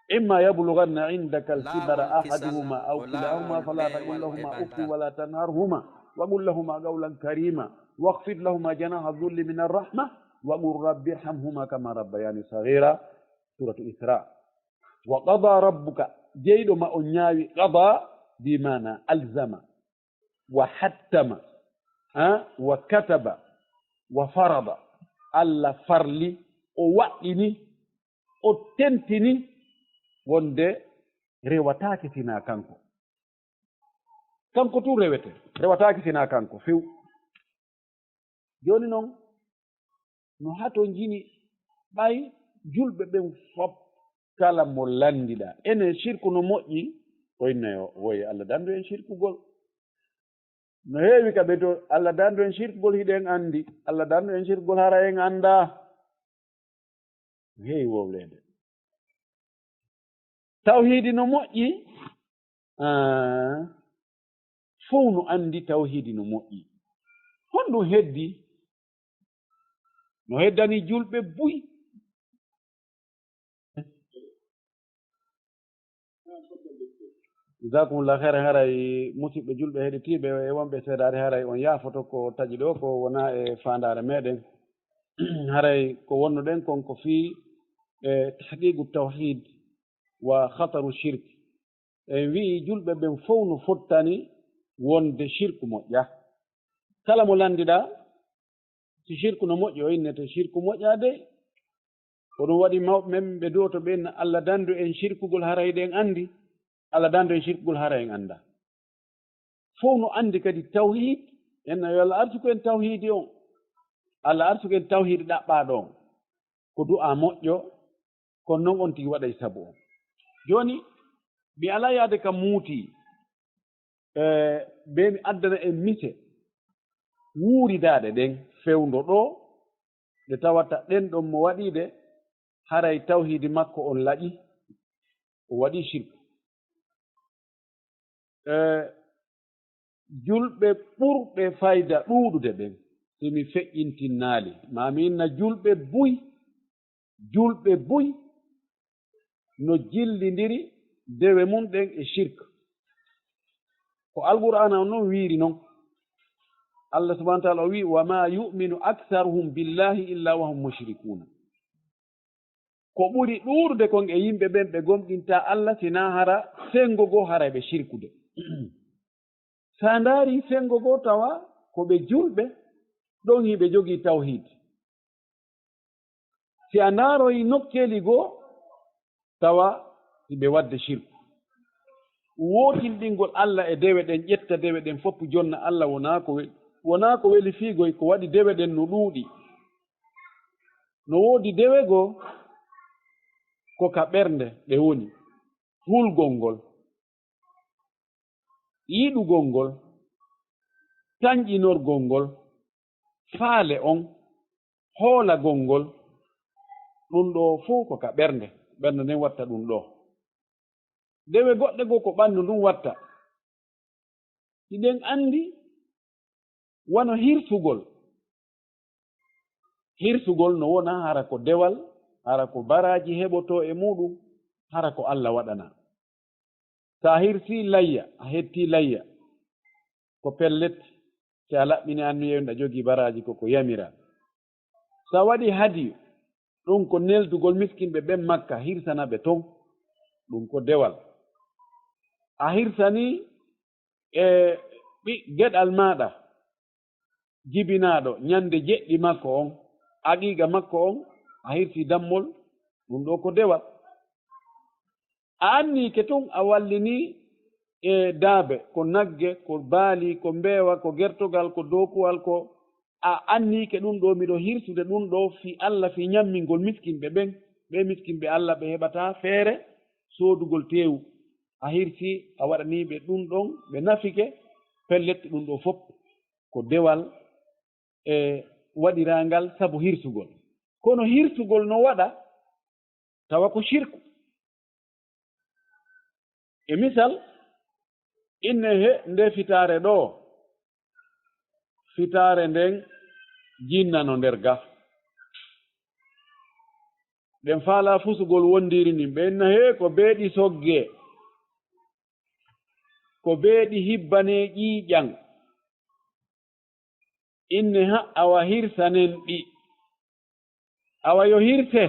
Imma yablughanna indaka al-kibara ahaduhuma aw kilahuma fala taqul lahuma uffin wala tanharhuma wa qul lahuma qawlan karima. Wakhfid lahuma janaha dhulli min ar-rahma wa qul rabbi irhamhuma kama rabbayani saghira." Suratu Isra. "Wa qada rabbuka", jeyɗo ma on ñaawi, qada bi maana alzama, wa hattama, ha, wa kataba, wa farada. Alla farli, o waɗɗini, o tentini wonde rewataake sinaa kanko. Kanko tun rewete, rewataake sinaa kanko few. Jooni non, no hatonjini ɓay julɓe ɓen fow kala mo lanndiɗaa. Enen, sirku no moƴƴi, o inna yo, woy Alla dandu en sirkugol. No heewi ka ɓe to, Alla dandu en sirkugol hiɗen anndi, Alla dandu en sirkugol hara en anndaa. No heewi wowleede. Tawhiidi no moƴƴi, ah, fow no anndi tawhiidi no moƴƴi. Honɗum heddi? No heddani julɓe buy. Jazakumullahu khairan, haray musidɓe julɓe heɗitiiɓe e wonɓe seedaade, haray on yaafoto ko taƴi ɗoo ko wonaa e faandaare meɗen. Haray ko wonnoɗen kon ko fii, e, tahqiqu tawhid wa khataru shirk. En wi'i julɓe ɓen fow no fottani wonde shirku moƴƴa. Kala mo lanndiɗaa, si shirku no moƴƴi, o innete shirku moƴƴa de. Ko ɗum waɗi mawɓe men ɓe du'oto ɓe inna, "Alla dandu en shirkugol hara hiɗen anndi, Alla dandu en shirkugol hara en anndaa." Fow no anndi kadi tawhid, en yo Alla arsuku en tawhidi on. Alla arsuku en tawhidi ɗaɓɓaaɗo on. Ko du'aa moƴƴo, kono non on tigi waɗay sabu on. Jooni, mi alaa yaade ka muuti, e, bee mi addana en mise wuuridaaɗe ɗen fewndo ɗoo, ɗe tawata ɗen ɗon mo waɗii ɗe, haray tawhiidi makko on laƴi, o waɗii shirku. E, julɓe ɓurɓe fayda ɗuuɗude ɓen, si mi feƴƴintinnaali, maa mi inna julɓe buy, julɓe buy no jillindiri dewe mun ɗen e shirk. Ko Alqur'aana on non wiiri non. Allah subhanahu wa ta'ala o wi'i, "Wa ma yu'minu aktharuhum billahi illa wa hum mushrikuna." Ko ɓuri ɗuuɗude kon e yimɓe ɓen, ɓe gomɗintaa Allah, sinaa hara fenngo goo, hara ɓe shirkude. Si a ndaarii fenngo goo, tawa ko ɓe julɓe, ɗon hiɓe jogii tawhiid. Si a ndaaroyi nokkeeli goo, tawa hiɓe waɗde shirku. Wootinɗingol Allah e dewe ɗen, ƴetta dewe ɗen fof jonna Allah wonaa ko we-, wonaa ko weli fii goy, ko waɗi dewe ɗen no ɗuuɗi. No woodi dewe goo ko ka ɓernde ɗe woni, hulgol ngol, yiɗugol ngol, tanƴinorgol ngol, faale on, hoolagol ngol, ɗun ɗoo fow ko ka ɓernde, ɓernde nden watta ɗun ɗoo. Dewe goɗɗe goo ko ɓanndu ndun watta. Hiɗen anndi wano hirsugol. Hirsugol no wona hara ko dewal, hara ko baraaji heɓotoo e muuɗun, hara ko Alla waɗanaa. Si a hirsii layya, a hettii layya, ko pellet, si a laɓɓinii anniya, hiɗa jogii baraaji ko ko yamiraa. Si a waɗii hadiyu, ɗun ko neldugol miskinɓe ɓen Makka, hirsana ɓe ton, ɗun ko dewal. A hirsanii e ɓi-, geɗal maaɗa jibinaaɗo ñande jeɗɗi makko on, aqiiqa makko on, a hirsii dammol, ɗun ɗoo ko dewal. A anniike tun, a wallinii e daabe, ko nagge, ko baali, ko mbeewa, ko gertogal, ko dookuwal, ko a anniike ɗun ɗoo, miɗo hirsude ɗun ɗoo fii Alla, fii ñammingol miskinɓe ɓen, ɓee miskinɓe Alla ɓe heɓataa feere soodugol teewu. A hirsii, a waɗanii ɓe ɗun ɗon, ɓe nafike, pellet ɗun ɗoo fof ko dewal e waɗiraangal sabu hirsugol. Kono hirsugol no waɗa tawa ko shirku. E misal, inne he nde fitaare ɗoo, pitaare nden jinna no nder ga. Ɓen faalaa fusugol wondiiri ndin, ɓe inna, "Hee, ko beeɗi soggee, ko beeɗi hibbanee ƴiiƴan." Inne ha awa hirsanen ɗi. Awa yo hirse.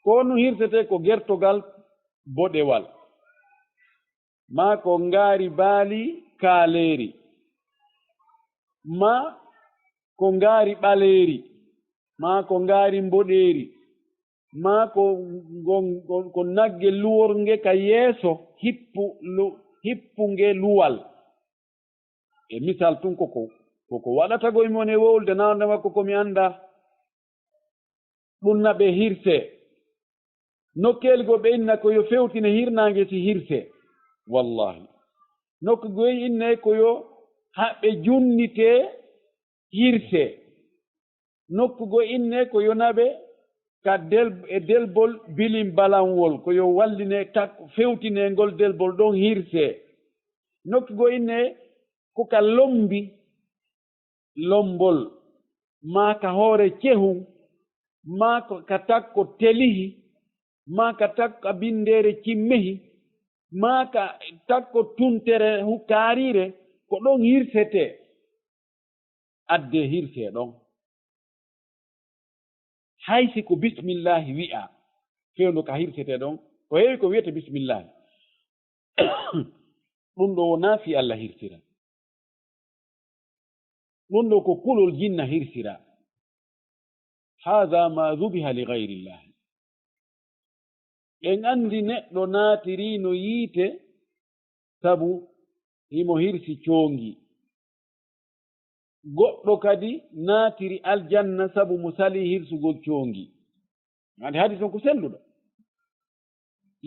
Ko honɗun hirsetee? Ko gertogal boɗewal, maa ko ngaari baali kaaleeri, maa ko ngaari ɓaleeri, maa ko ngaari mboɗeeri, maa ko, ngon-, ngon-, ko nagge luwornge ka yeeso hippu lu-, hippunge luwal. E misal tun, ko ko, ko ko waɗata goy mon e wowlude nawnde makko ko mi anndaa. Ɗun naɓe hirse. Nokkeeli goo ɓe inna ko yo fewtine hirnaange si hirse. Wallahi. Nokku goy inne ko yo haɓe junnitee hirse. Nokku goo inne ko yo naɓe ka del-, e delbol bilimbalanwol, ko yo walline tak-, fewtine ngol delbol ɗon hirse. Nokku goo inne ko ka lombi, lombol, maa ka hoore cehun, maa ko ka takko telihi, maa ka takko bindeere cimmehi, maa ka takko tuntere hu-, kaariire, ko ɗon hirsetee. Addee hirsee ɗon. Hay si ko bismillaahi wi'aa, fewndo ka hirsetee ɗon, ko heewi ko wi'ete bismillaahi. Ɗun ɗoo wonaa fii Alla hirsira. Ɗun ɗoo ko kulol jinna hirsira. Haadha ma dhubiha li ghayrillahi. Ɓen anndi neɗɗo naatiriino yiite sabu himo hirsi coongi. Goɗɗo kadi naatiri aljanna sabu mo salii hirsugol coongi. Andi hadiis on ko selluɗo.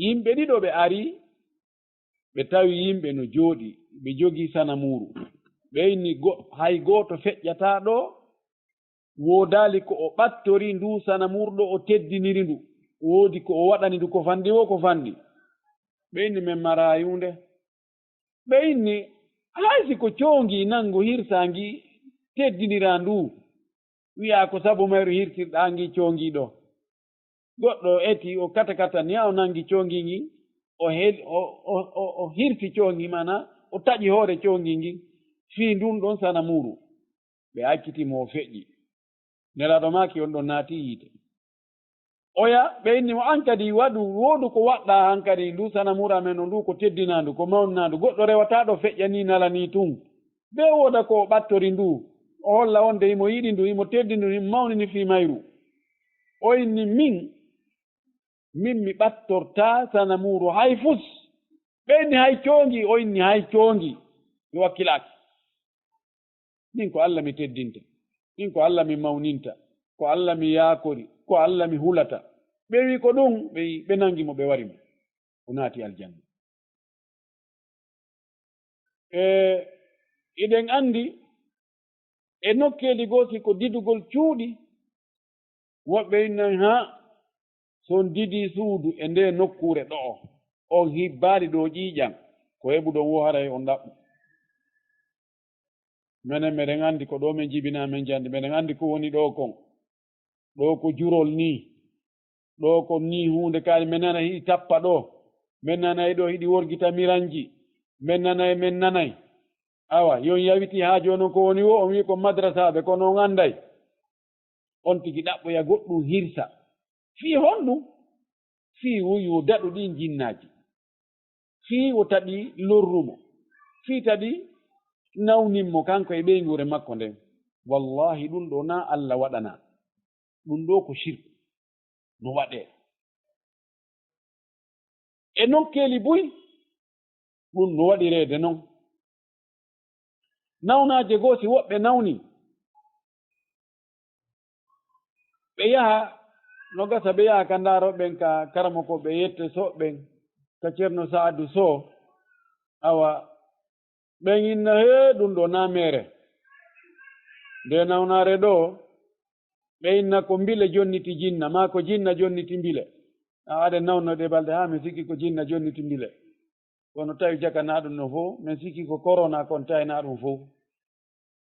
Yimɓe ɗiɗo ɓe ari, ɓe tawi yimɓe no jooɗii, ɓe jogii sanamuuru. Ɓe inni go-, hay gooto feƴƴataa ɗoo, woodaali ko o ɓattori nduu sanamuuru ɗoo, o teddiniri ndu. Woodi ko o waɗani ndu, ko fanɗi woo ko fanɗi. Ɓe inni, "Men maraa huunde." Ɓe inni, "Hay si ko coongi nangu hirsaa ngi teddiniraa ndu, wi'aa ko sabu mayru hirtirɗaa ngi coongi ɗoo." Goɗɗo o eti, o kata kata ni, o nangi coongi ngi, o hel-, o, o, o, o hirsi coongi, maanaa o taƴi hoore coongi ngi fii ndun ɗon sanamuuru. Ɓe acciti mo, o feƴƴi. Nelaaɗo maaki on ɗon naati yiite. Oya, ɓe inni mo, "An kadi waɗu, woodu ko waɗɗaa han kadi, ndu sanamuuru amen on ndu ko teddinaandu, ko mawninaa ndu. Goɗɗo rewataa ɗoo feƴƴa nii nala nii tun. Bee wooda ko o ɓattori ndu, o holla wonde himo yiɗi ndu, himo teddini ndu, himo mawnini fii mayru." O inni, "Min, min mi ɓattortaa sanamuuru hay fus." Ɓe inni, "Hay coongi?" O inni, "Hay coongi." Mi wakkilaaki. Min ko Alla mi teddinta, min ko Alla mi mawninta, ko Alla mi yaakori, ko Alla mi hulata. Ɓe wi'i ko ɗun, ɓe, ɓe nangi mo, ɓe wari mo. O naati aljanna. E, hiɗen anndi, e nokkeeli goo, si ko didugol cuuɗi, woɓɓe innan, "Haa, so on didii suudu e ndee nokkuure ɗo'o, on hibbaali ɗoo ƴiiƴan, ko heɓuɗon woo haray on ɗaɓɓu." Menen, meɗen anndi ko ɗoo men jibinaa men jannde, meɗen anndi ko woni ɗoo kon. Ɗoo ko jurol nii. Ɗoo ko nii huunde kaari, men nana hiɗi tappa ɗoo. Men nanay ɗoo hiɗi worgita miranji. Men nanay, men nanay. Awa, yo on yawitii haa jooni on ko woni woo, on wi'i ko madrasaaɓe, kono on annday. On tigi ɗaɓɓoya goɗɗun hirsa. Fii honɗun? Fii wo yo daɗu ɗin jinnaaji. Fii wo taƴi lorru mo. Fii taƴi nawnin mo kanko e ɓeynguure makko nden. Wallaahi, ɗun ɗoo naa Alla waɗanaa. Ɗun ɗoo ko shirku. No waɗee. E nokkeeli buy, ɗun no waɗireede non. Nawnaaje goo, si woɓɓe nawni, ɓe yaha, no gasa ɓe yaha ka ndaarooɓe ɓen, ka karamokooɓe yette Soh ɓen, ka Ceerno Saadu Soh, awa, ɓen inna, "Hee, ɗun ɗoo naa meere. Nde nawnaare ɗoo, ɓe inna ko mbile jonniti jinna, maa ko jinna jonniti mbile." A aɗe nawno ɗee balɗe, haa mi sikki ko jinna jonniti mbile. Kono tawi jakanaa ɗun non fow, men sikki ko korona kon taynaa ɗun fow.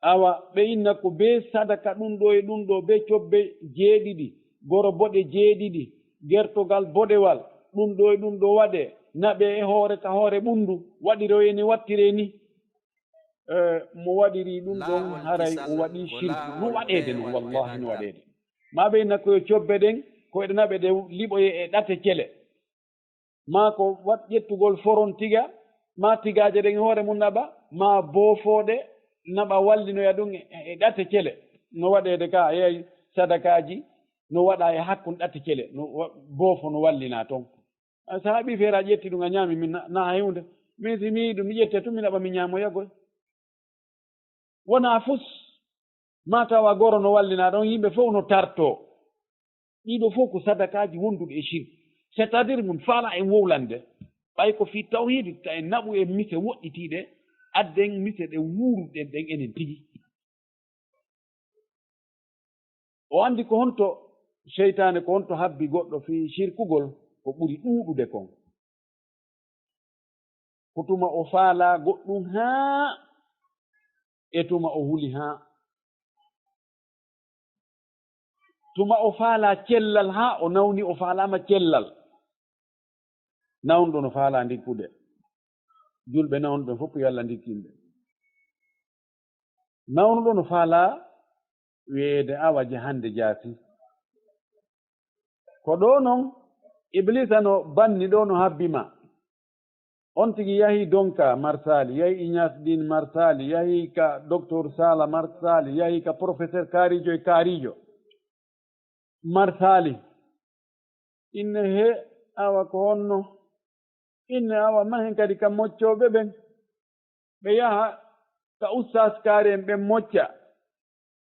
Awa, ɓe inna ko bee sadaka ɗun ɗoo e ɗun ɗoo, bee cobbe jeeɗiɗi, goro boɗe jeeɗiɗi, gertogal boɗewal, ɗun ɗoo e ɗun ɗoo waɗee, naɓee e hoore ka hoore ɓunndu, waɗiree ni, wattiree ni. Eh, mo waɗirii ɗun ɗon, haray o waɗii shirku. No waɗeede non, wallaahi no waɗeede. Maa ɓe inna ko yo cobbe ɗen, ko eɗe naɓee ɗe liɓoyee e ɗate cele. Maa ko waɗ ƴettugol foron tiga, maa tigaaje ɗen e hoore mun naɓa, maa boofooɗe naɓa wallinoya ɗun e, e ɗate cele. No waɗeede ka, a yi'ay sadakaaji no waɗaa e hakkun ɗate cele, no wa-, boofo no wallinaa ton. A saabii feere a ƴetti ɗun a ɲaami, min na, na hay huunde. Min si mi yi'i ɗun, mi ƴette tun, mi naɓa, mi ɲaamoya goy. Wonaa fus, maa tawa goro no wallinaa ɗon, yimɓe fow no tartoo. Ɗii ɗoo fow ko sadakaaji wonduɗi e shirku. C'est-à-dire mun faalaa en wowlande. Ɓay ko fii tawhiidi, ta en naɓu en mise woɗɗitiiɗe, adden mise ɗe wuuruɗen ɗen enen tigi. O anndi ko honto seytaane, ko honto habbi goɗɗo fii shirkugol, ko ɓuri ɗuuɗude kon. Ko tuma o faalaa goɗɗun haa e tuma o huli haa. Tuma o faalaa cellal haa o nawni, o faalaama cellal. Nawnuɗo no faalaa ndikkude. Julɓe nawnuɓe fof yo Alla ndikkin ɓe. Nawnuɗo no faalaa wi'eede awa jahande jaasi. Ko ɗoo non, Ibliisa no banni ɗoo no habbi ma. On tigi yahi Donka Marsaali, yahi Iñas Diin Marsaali, yahi ka Doktor Saala Marsaali, yahi ka Professeur Kaariijo e Kaariijo Marsaali. Inne he, awa ko honno? Inne awa mahen kadi ka moccooɓe ɓen. Ɓe yaha ka Ustaas Kaari en ɓen mocca.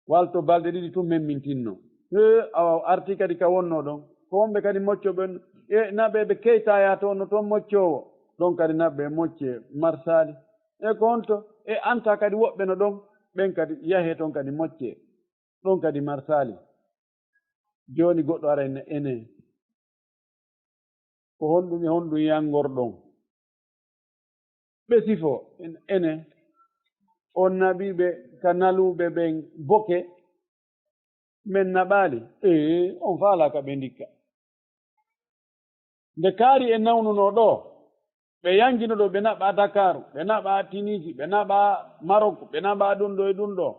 Walto balɗe ɗiɗi tun memmintinno. Hee, awa o artii kadi ka wonnoo ɗon. Ko wonɓe kadi moccooɓe ɓen, e naɓe ɓe Keyta yaa to no toon moccoowo. Ɗon kadi naɓe moccee Marsaali. E ko honto? E Anta kadi woɓɓe no ɗon. Ɓen kadi yahee toon kadi moccee. Ɗon kadi Marsaali. Jooni goɗɗo ara ene, ene. Ko honɗum e honɗum yangorɗon? Ɓe sifo, en-, ene, on naɓii ɓe ka naluuɓe ɓen boke, men naɓaali? Ee, on faalaaka ɓe ndikka. Nde Kaari en nawnunoo ɗoo, ɓe yangino ɗoo, ɓe naɓaa Dakaaru, ɓe naɓaa Tiniisi, ɓe naɓaa Marok, ɓe naɓaa ɗun ɗoo e ɗun ɗoo.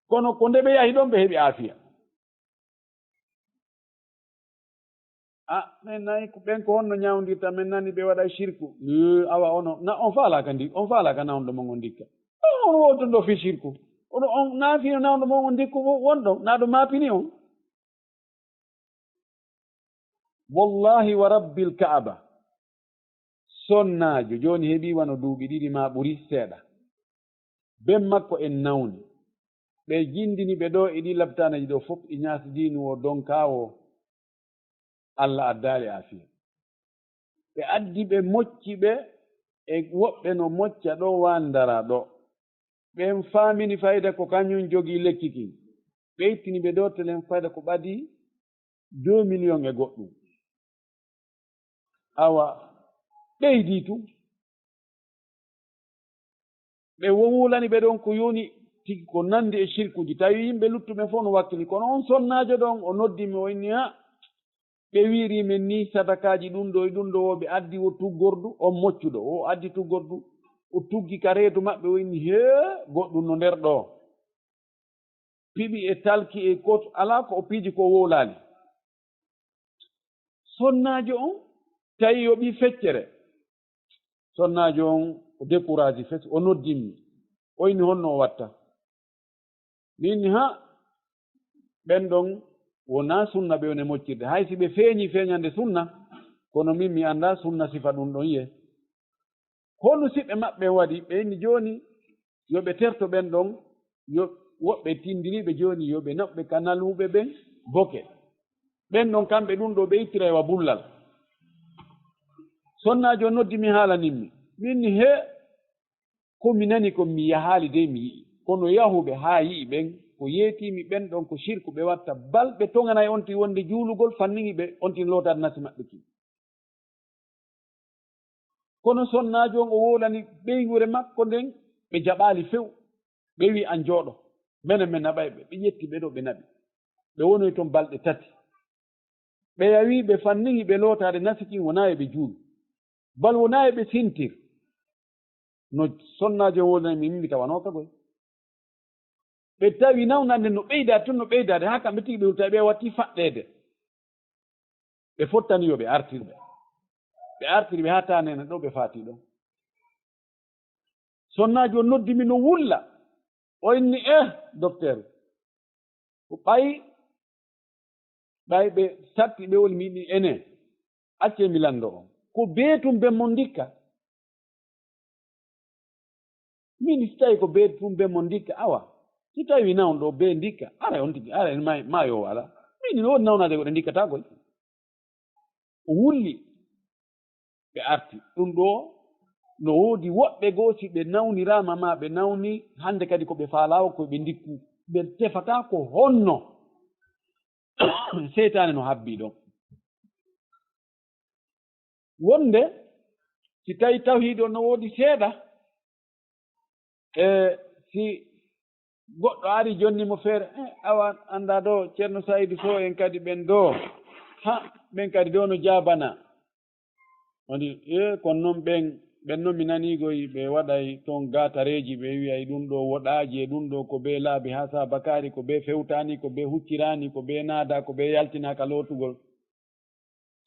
Kono ko nde ɓe yahi ɗon, ɓe heɓi aafiya. A, men nayi ko ɓen ko honno ñawndirta, men nani ɓe waɗa shirku. Yoo, awa ono, na on faalaaka ndi-, on faalaaka nawnuɗo mon on ndikka. A, on wowtundo fii shirku. Ono on naafino nawnuɗo mon on ndikku wo-, wonɗon, na ɗo maapini on. Wallahi wa rabbil Ka'aba. Sonnaajo jooni heɓii wano duuɓi ɗiɗi maa ɓuri seeɗa. Ben makko en nawni. Ɓe jindini ɓe ɗoo e ɗii laptaanaji ɗoo fof, Iñaas Diinu woo, Donkaa woo, Alla addaali aafiya. Ɓe addi ɓe mocci ɓe e woɓɓe no mocca ɗoo, waandara ɗoo. Ɓen faamini fayda ko kañun jogii lekki kin. Ɓe ittini ɓe ɗoo telen fayda ko ɓadii deux millions e goɗɗum. Awa, ɓeydii tun. Ɓe wo-, wuulani ɓe ɗon ko yoni tigi ko nandi e shirkuji. Tawi yimɓe luttuɓe fof no wakkili. Kono on sonnaajo ɗon, o noddi mi, o inni, "Ha, ɓe wi'iri men nii sadakaaji ɗun ɗoo e ɗun ɗoo, wo ɓe addi wo tuggordu, on moccuɗo, wo addi tuggordu." O tuggi ka reedu maɓɓe, o inni, "Hee, goɗɗum no nder ɗoo." Piɓi e talki e kot, alaa ko o piiji ko o wowlaali. Sonnaajo on tawi yoɓii feccere. Sonnaajo on o dekuraaji fes, o noddimmi. O inni honno o watta. Min ha ɓen ɗon wonaa sunna ɓe woni moccirde. Hay si ɓe feeñi feeñande sunna, kono min mi anndaa sunna sifa ɗun ɗon ye. Ko honno siɓɓe maɓɓe waɗi? Ɓe inni jooni yo ɓe terto ɓen ɗon, yo woɓɓe tindiriiɓe jooni yo ɓe naɓɓe ka naluuɓe ɓen boke. Ɓen ɗon kamɓe ɗun ɗoo ɓe ittira e wa bullal. Sonnaajo noddi mi haalanin mi. Min ni, "Hee, ko mi nani kon mi yahaali dey mi yi'i. Kono yahuɓe haa yi'i ɓen, ko yeetii mi ɓen ɗon ko shirku ɓe watta. Bal ɓe toŋanay on tigi wonde juulugol fanniŋi ɓe on tigi lootaade nasi maɓɓe kin." Kono sonnaajo on o wowlani ɓeynguure makko nden, ɓe jaɓaali few. Ɓe wi'i, "An jooɗo." Menen men naɓay ɓe, ɓe ƴetti ɓe ɗoo, ɓe naɓi. Ɓe wonoyi ton balɗe tati. Ɓe yawi, ɓe fannihi, ɓe lootaade nasikin, wonaa e ɓe juulu. Bal wonaa e ɓe sintir. No sonnaajo on woni, min mi tawanoo ka koy. Ɓe tawi nawnande no ɓeydaade tun, no ɓeydaade, haa kamɓe tigi ɓe wurta, ɓe watti faɗɗeede. Ɓe fottani yo ɓe artir ɓe. Ɓe artiri ɓe haa taanene ɗo ɓe faati ɗo. Sonnaajo on noddi mi no wulla. O inni, "Eh, dokteer, ko ɓay, ɓay ɓe satti ɓe woni mi yiɗi ene. Accee mi lanndo on. Ko bee tun ben mon ndikka?" Min, si tawi ko bee tun ben mon ndikka, awa. Si tawi nawɗo bee ndikka, aray on tigi, aray ma-, maayo o alaa. Min, no woodi nawnaade ko ɗe ndikkataa koy. O wulli. Ɓe arti. Ɗun ɗoo, no woodi woɓɓe goo, si ɓe nawniraama maa ɓe nawni, hande kadi ko ɓe faalaa ko ɓe ndikku, ɓe tefataa ko honno. Seytaane no habbii ɗon. Wonde, si tawi tawhiid on no woodi seeɗa, e si goɗɗo ari jonni mo feere, "Eh, awa, anndaa ɗoo, Ceerno Saydu Sow en kadi ɓen ɗoo, ha, ɓen kadi ɗoo no jaabana." O wi'i, "Eh, kono non ɓen, ɓen non mi nanii koy ɓe waɗay ton gaatareeji, ɓe wi'ay ɗun ɗoo woɗaaji e ɗun ɗoo ko bee laabi haa saabakaari, ko bee fewtaani, ko bee hucciraani, ko bee naadaa, ko bee yaltinaa ka lootugol."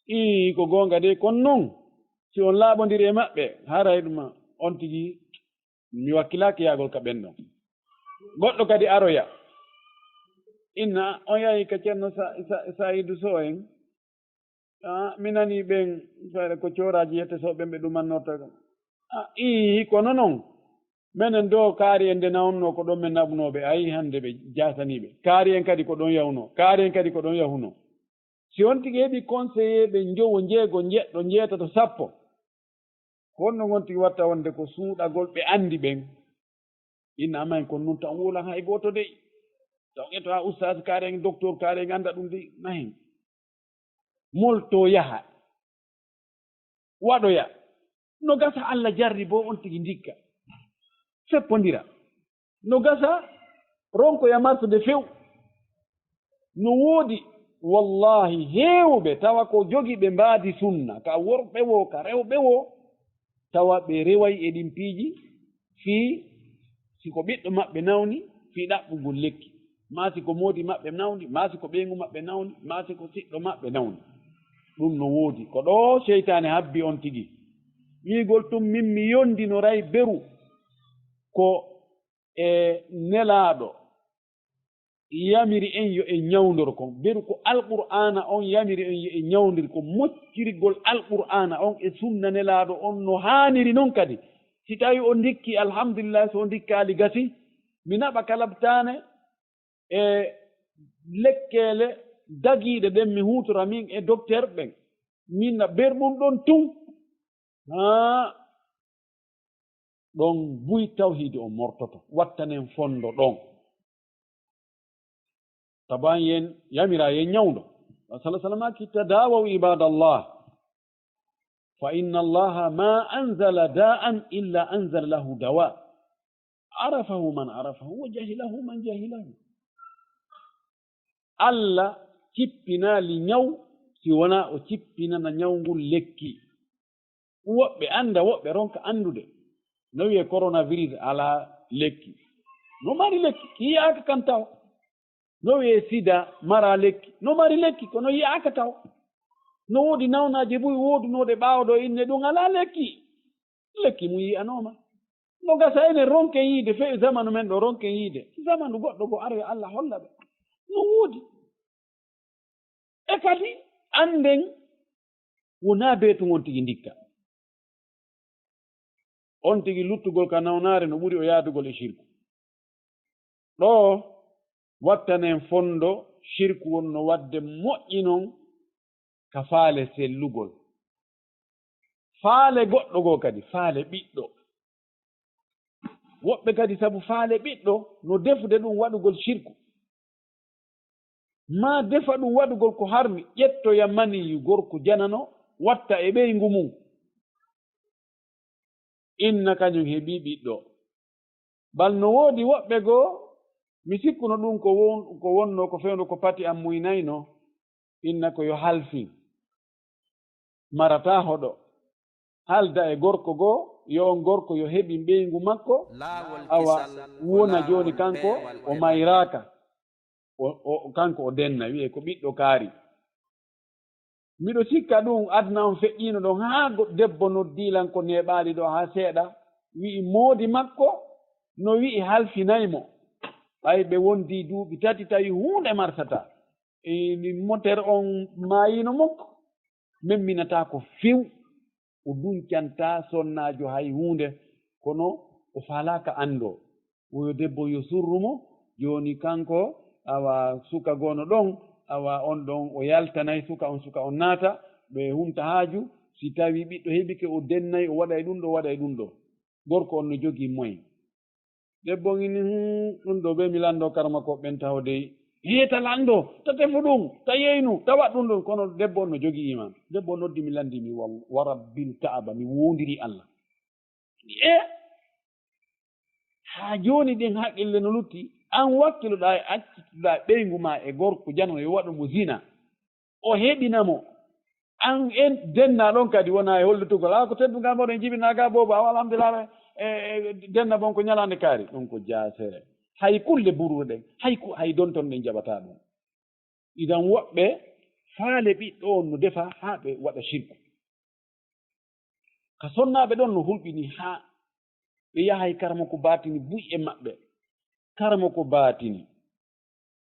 Ii, ko goonga de, kono non, si on laaɓondiri e maɓɓe, haray ɗun on tigi, mi wakkilaaki yaagol ka ɓen ɗon. Goɗɗo kadi aroya. Inna, on yahi ka Ceerno Sa-, Sa-, Sa'idu Sow en. Ah, mi nanii ɓen, fayre ko cooraaji yette Sow ɓen ɓe ɗumannorta ɗum. Ah, ii, kono non, menen ɗoo kaari en nde nawnnoo ko ɗon men naɓunoo ɓe, ayi hande ɓe jaasanii ɓe. Kaari en kadi ko ɗon yahunoo, kaari en kadi ko ɗon yahunoo. Si on tigi heɓi conseiller ɓe njowo, njeego, njeɗɗo, njeetato, sappo, ko honno on tigi watta wonde ko suuɗagol ɓe anndi ɓen? Inna amen kon nun tan wowlan hay gooto dey. Taw ƴetto haa ustaas kaare en, doktor kaare en annda ɗum dey. Nahen. Molto yaha. Waɗoya. No gasa Alla jarriboo on tigi ndikka. Seppondira. No gasa ronkoya martude few. No woodi, wallaahi, heewuɓe tawa ko jogiiɓe mbaadi sunna, ka worɓe woo, ka rewɓe woo, tawa ɓe reway e ɗin piiji fii si ko ɓiɗɗo maɓɓe nawni, fii ɗaɓɓugol lekki, maa si ko moodi maɓɓe nawni, maa si ko ɓeyngu maɓɓe nawni, maa si ko siɗɗo maɓɓe nawni. Ɗum no woodi. Ko ɗoo seytaane habbi on tigi. Wi'ugol tun, min mi yondinoray beru ko e Nelaaɗo yamiri en yo en ñawndor kon. Beru ko Alqur'aana on yamiri en yo en ñawndor kon. Moccirgol Alqur'aana on e sunna Nelaaɗo on no haaniri non kadi. Si tawi o ndikki, alhamdulillahi, so o ndikkaali gasi, mi naɓa kalabtaane e lekkeele dagiiɗe ɗen mi huutora min e dokter ɓen. Min na ber ɗum ɗon tun. Haa ɗon buy tawhiidi on mortoto. Wattanen fondo ɗon. Taban yen yamira yen ñawndo. Wa sallallahu alaihi wasallam ki, "Tadawaw ibadallah. Fa inna Allaha ma anzala da'an illa anzala lahu dawa. Arafahu man arafahu wa jahilahu man jahilahu." Alla cippinaali ñaw si wonaa o cippinana ñaw ngun lekki. Woɓɓe annda, woɓɓe ronka anndude. No wi'ee coronavirus alaa lekki. No mari lekki, ki yi'aaka kan taw. No wi'ee sida maraa lekki. No mari lekki, kono yi'aaka taw. No woodi nawnaaje buy woodunooɗe ɓaawo ɗoo inne ɗum alaa lekki. Lekki mum yi'anooma. No gasa enen ronken yiide, fe zamanu men ɗoo ronken yiide. Zamanu goɗɗo goo aroya Alla holla ɓe. No woodi. E kadi annden wonaa bee tun on tigi ndikka. On tigi luttugol ka nawnaare no ɓuri o yaadugol e shirku. Ɗoo wattanen fondo shirku wonno wadde moƴƴinon ka faale sellugol. Faale goɗɗo goo kadi, faale ɓiɗɗo. Woɓɓe kadi sabu faale ɓiɗɗo no defude ɗum waɗugol shirku. Maa defa ɗum waɗugol ko harmi, ƴettoya maniyu gorko janano, watta e ɓeyngu mum. Inna kañum heɓii ɓiɗɗo. Bal no woodi woɓɓe goo, Mi sikkuno ɗun ko won-, ko wonno ko fewndo ko pati an muynayno, inna ko yo halfin. Marataa hoɗo. Halda e gorko goo, yo on gorko yo heɓin ɓeyngu makko, awa wona jooni kanko o mayraaka. O, o, kanko o denna, wi'ee ko ɓiɗɗo kaari. Miɗo sikka ɗun aduna on feƴƴiino ɗon haa go-, debbo noddii lan ko neeɓaali ɗoo haa seeɗa, wi'i moodi makko no wi'i halfinay mo. Ɓay ɓe wondii duuɓi tati tawi huunde marsataa. E ni moter on maayiino mokko, memminataako few. O duncantaa sonnaajo hay huunde, kono o faalaaka anndoo. Oyo debbo yo surru mo, jooni kanko, awa suka goono ɗon, awa on ɗon o yaltanay suka on, suka on naata, ɓe humta haaju, si tawii ɓiɗɗo heɓike, o dennay, o waɗay ɗun ɗoo, o waɗay ɗun ɗoo. Gorko on no jogii moyen. Debbo on inni, "Hmm, ɗun ɗoo, bee mi lanndoo karmakooɓe ɓen taho dey. Hee, ta lanndoo, ta tefu ɗun, ta yeynu, ta waɗ ɗun ɗon." Kono debbo on no jogii iimaan. Debbo on noddi mi, lanndii mi, "Wal-, wa rabbil Ka'aba, mi woondirii Alla." E haa jooni ɗin haqqille no lutti, an wakkiloɗaa e accituɗaa ɓeyngu maa e gorko jano yo waɗu mo zina. O heɓina mo. An en denna ɗon kadi wona e hollitugol. Aa, ko teddungal mawɗo en jibinaa ga boobo, awa alhamdulillah, e, e, denna bon ko ñalaande kaari. Ɗum ko jaasere. Hay kulle buruɗe ɗen, hay ku-, hay donton ɗen jaɓataa ɗum. Idan woɓɓe faale ɓiɗɗo on no defa haa ɓe waɗa shirku. Ka sonnaaɓe ɗon no hulɓini haa ɓe yahay karamoko baatini buy e maɓɓe. Karamoko baatini,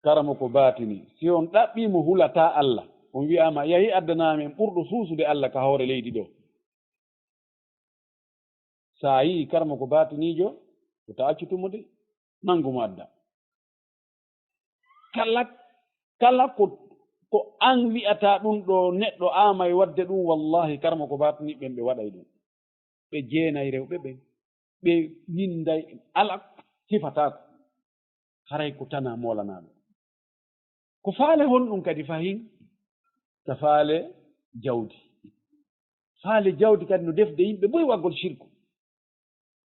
karamoko baatini, si on ɗaɓɓii mo hulataa Alla, on wi'aama, "Yahi addanaa men ɓurɗo suusude Alla ka hoore leydi ɗoo." So a yi'ii karamoko baatiniijo, ko ta accutu mo de, nanngu mo adda. Kala, kala ko, ko an wi'ataa ɗun ɗoo, neɗɗo aamay waɗde ɗun, wallaahi, karamoko baatiniiɓe ɓen ɓe waɗay ɗun. Ɓe jeenay rewɓe ɓen. Ɓe winnday, alaa, sifataako. Haray ko tanaa moolanaaɗo. Ko faale honɗun kadi fahin? Ka faale jawdi. Faale jawdi kadi no defude yimɓe buy waggol shirku.